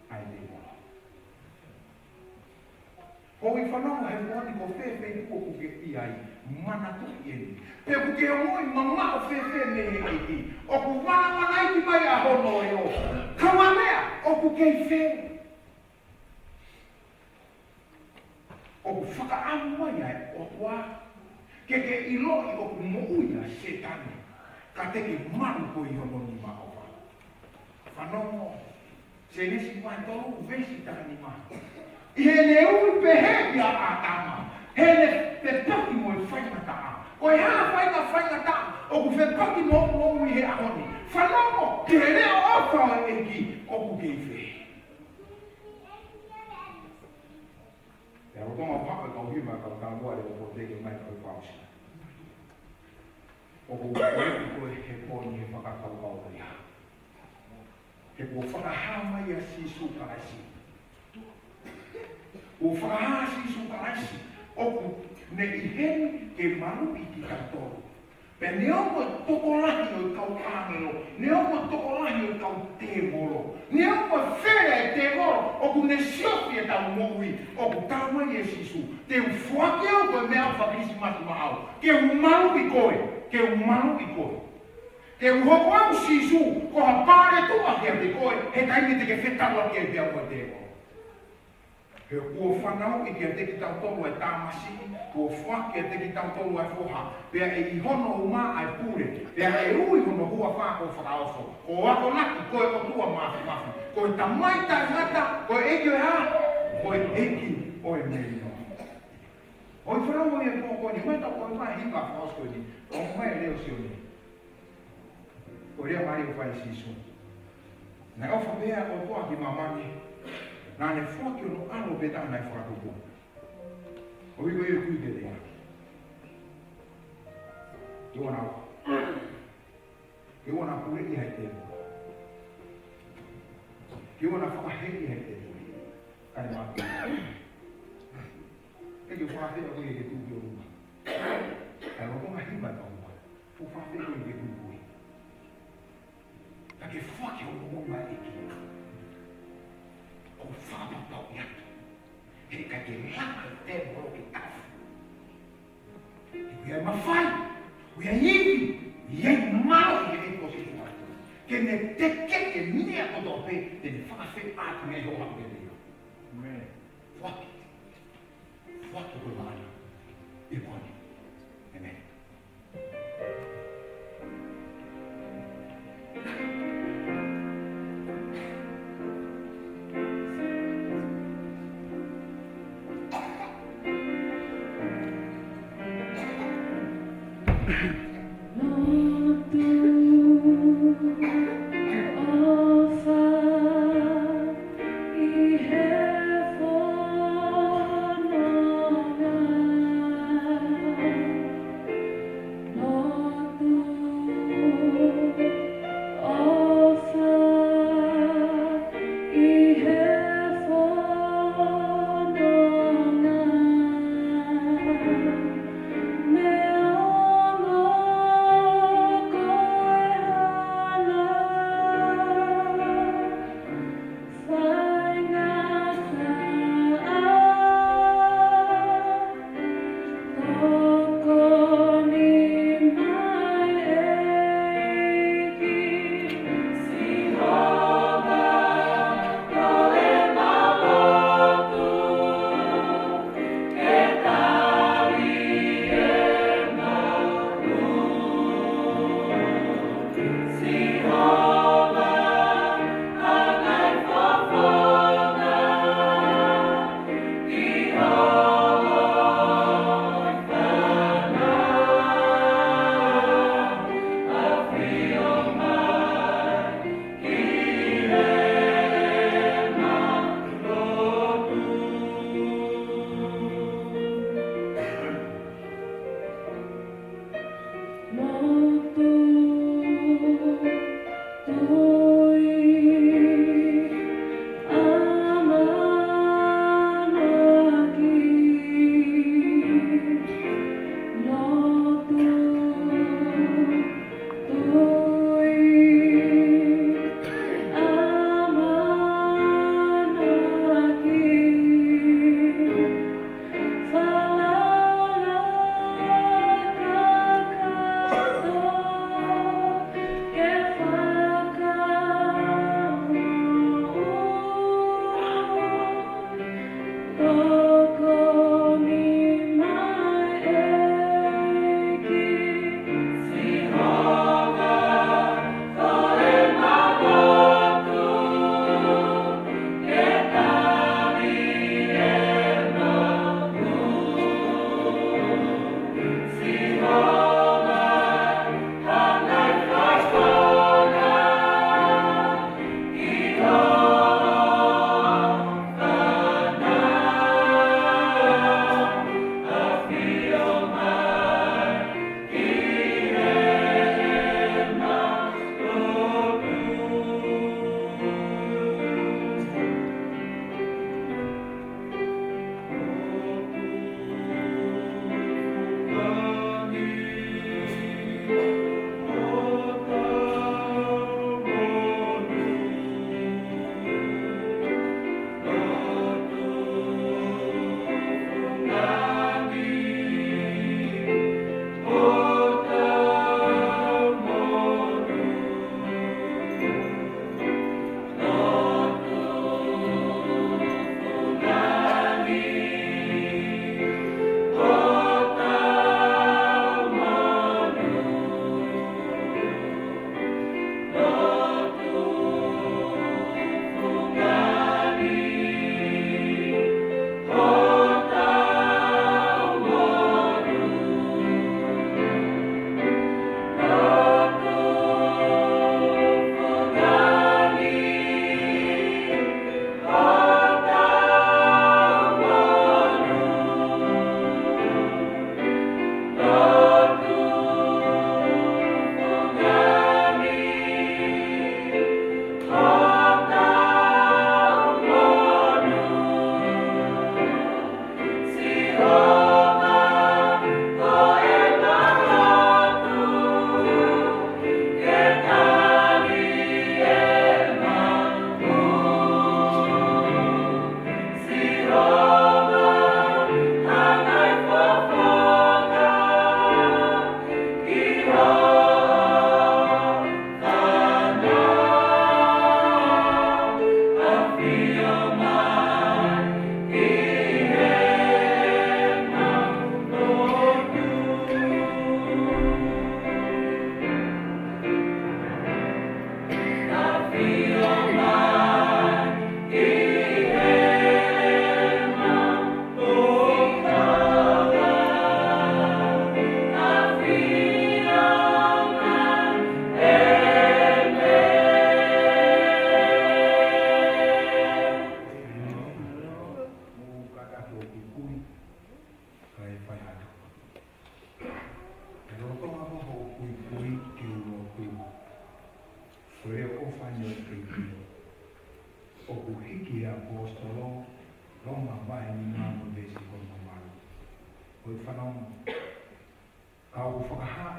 ʻa e tēvolo. Houʻeiki fanongo, he moʻoni ko fē feituʻu ʻoku ke ʻi ai, manatuʻi eni. Pe ʻoku ke ongoʻi mamaʻo fēfē mei he ʻEiki, ʻoku vanavanaiki mai ʻa hono leʻo. Ka ʻi he meʻa, ʻoku kei fē? ʻOku fakaʻamu mai ʻa e ʻOtua ke ke ʻiloʻi ʻoku moʻui ʻa Sētane, ka te ke malu koe ʻi hono nima ʻofa. Fanongo, Sēnesi vahe tolu veesi taha nima. ʻI heʻene ui pehē kia ʻĀtama, heʻene fepaki mo e faingataʻa. Ko e hā e faingataʻa ʻoku fepaki mo, mo ui he ʻaho ni? Fanongo ki he leʻo ʻofa ʻo e ʻEiki, ʻoku kei fē? Pea lolotonga ʻeku haʻu ʻo kau hiva, kau tāmoa le o poteke mai kau pausi. ʻOku ou kole ki he pō ni he fakakaukau ko ia. He kuo fakahā mai ʻa Sīsū Kalaisi. Kuo fakahā ʻa Sīsū Kalaisi ʻoku ne ʻi heni ke maluʻi kitautolu. Pea neongo e tokolahi ʻo e kau ʻāngelo, neongo e tokolahi ʻo e kau tēvolo, neongo e fele e tēvolo ʻoku ne siofi ʻetau moʻui, ʻoku tala mai ʻe Sīsū, te u foaki au ko e meʻaʻofa Kilisimasi maʻau, ke u maluʻi koe, ke u maluʻi koe. Ke u hoko au Sīsū ko ha paletuʻa kiate koe, he taimi te ke fetaulaki ai pea mo e tēvolo. He kuo fanauʻi kiate kitautolu ʻa e Tamasiʻi, kuo foaki kiate kitautolu ʻa e Foha, pea ʻe ʻi hono uma ʻa e pule, pea ʻe ui hono huafa ko Fakaofo, ko Akonaki, ko e ʻOtua Māfimafi, ko e Tamai Taʻengata, ko e ʻEiki ʻo e hā? Ko e ʻEiki ʻo e melino. ʻOi fanongo, ʻi he pō ko eni, mai tau ko e mai hiva fakaʻosi ko eni, ʻomai e leʻo Sione. Ko e lea mālie ʻoku fai ʻe Sīsū. Naʻe ʻofa pehē ʻa e ʻOtua ki māmani, naʻa ne foaki hono ʻAlo pē taha naʻe fakatupu. ʻOi, ʻoku ʻikai ke tui ke lea. Ke ʻoua naʻa, ke ʻoua naʻa puleʻi ʻe he tēvolo. Ke ʻoua naʻa fakaheeʻi ʻe he tēvolo. Ka ne matu. ʻE ke fakaheeʻi ʻa koe ke tuʻu ki ʻolunga. Ka lolotonga hiva ʻe taha. Ko e fakaheeʻi koe ke tuʻu koe. Ka ke foaki hoʻo moʻui maʻa e ʻEiki. ʻOku fakapapauʻi atu. He ʻikai ke laka e tēvolo ke tafu. He ʻoku ʻi ai e mafai, ʻoku ʻi ai e ivi, ʻoku ʻi ai e mālohi ʻi he ʻEiki ko Sīsū Kalaisi. Ke ne teke e meʻa kotoa pē, te ne fakafeʻātungiaʻi ho hau ke te ia. ʻĒmeni. Foaki. Foaki ko e maʻana. ʻI he pō ni. ʻĒmeni. Lotu ʻofa ʻi he fononga. Lotu ʻofa ʻi he fononga. Neongo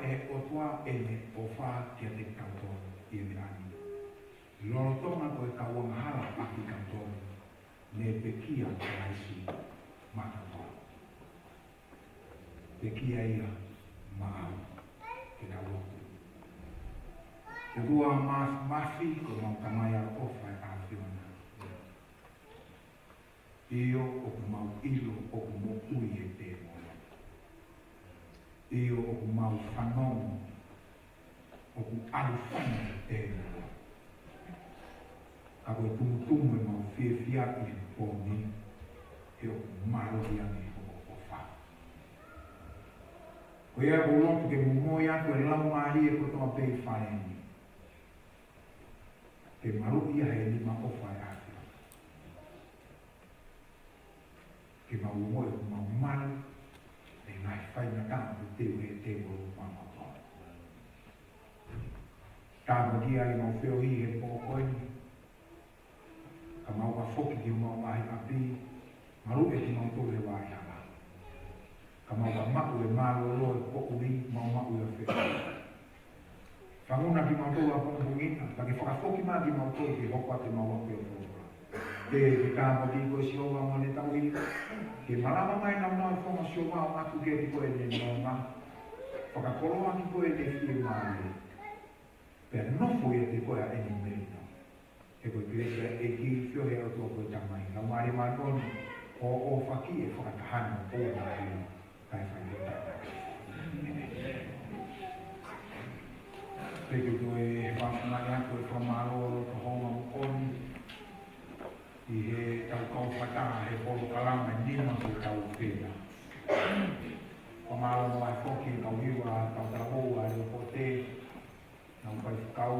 ʻe he ʻOtua ʻene ʻofa kiate kitautolu ʻi he meʻa ni. Lolotonga ko e kau angahala ʻa kitautolu, ne pekia ʻa Kalaisi maʻatautolu. Pekia ia maʻau. Ke tau lotu. ʻOtua Māfimafi, ko homau Tamai ʻaloʻofa ʻa e ʻAfiona. ʻIo, ʻoku mau ʻilo ʻoku moʻui e tēvolo. ʻIo, ʻoku mau fanongo ʻoku ʻalu fanga e tēvolo. Ka ko e tumutumu ʻemau fiefia ʻi he pō ni, he ʻoku mālohi ange hoʻo ʻofa. Ko ia ʻoku ou lotu ke momoi atu e laumālie kotoa pē ʻi fale ni, ke maluʻi ia he nima ʻofa ʻa e ʻAfiona. Ke mau ongoʻi ʻoku mau malu ʻi he ngaahi faingataʻa ʻoku teu ʻe he tēvolo maʻa mautolu. Tāpuakiʻi ʻemau feohi he pō ko eni. Ka mau ka foki ki homau ngaahi ʻapi, maluʻi kimautolu he vā ʻi hala. Ka mau ka maʻu e mālōlō e poʻuli, mau maʻu e feohi. Fanguna kimautolu ʻapongipongi na, ka ke fakafoki mai kimautolu ke hoko atu ʻemau ako e folofola. Ke, ke tāpuakiʻi koe Sihova mo ʻene tauhi. Ke malama mai naunau e fofonga ʻo Sihova ʻo ʻoatu kiate koe ʻene nonga. Fakakoloa ʻaki koe ʻene fiemālie. Pea nofo ʻiate koe ʻa ʻene melino. He ko e kelesi ʻa e ʻEiki, feohi ʻa e ʻOtua ko e Tamai, Laumālie Māʻoniʻoni, ʻo ʻofa ki he fakataha ni ʻo e ʻaho ni, kae fai ʻo taʻengata. Thank you. Ko e fakamolemole atu e fakamālō ʻo e ʻaho ni ʻi heʻetau kau fakataha he polokalama nima ko e tau pena. Fakamālō mai foki e kau hiva, kau talavou ʻa e Leo Pote, nau faifekau,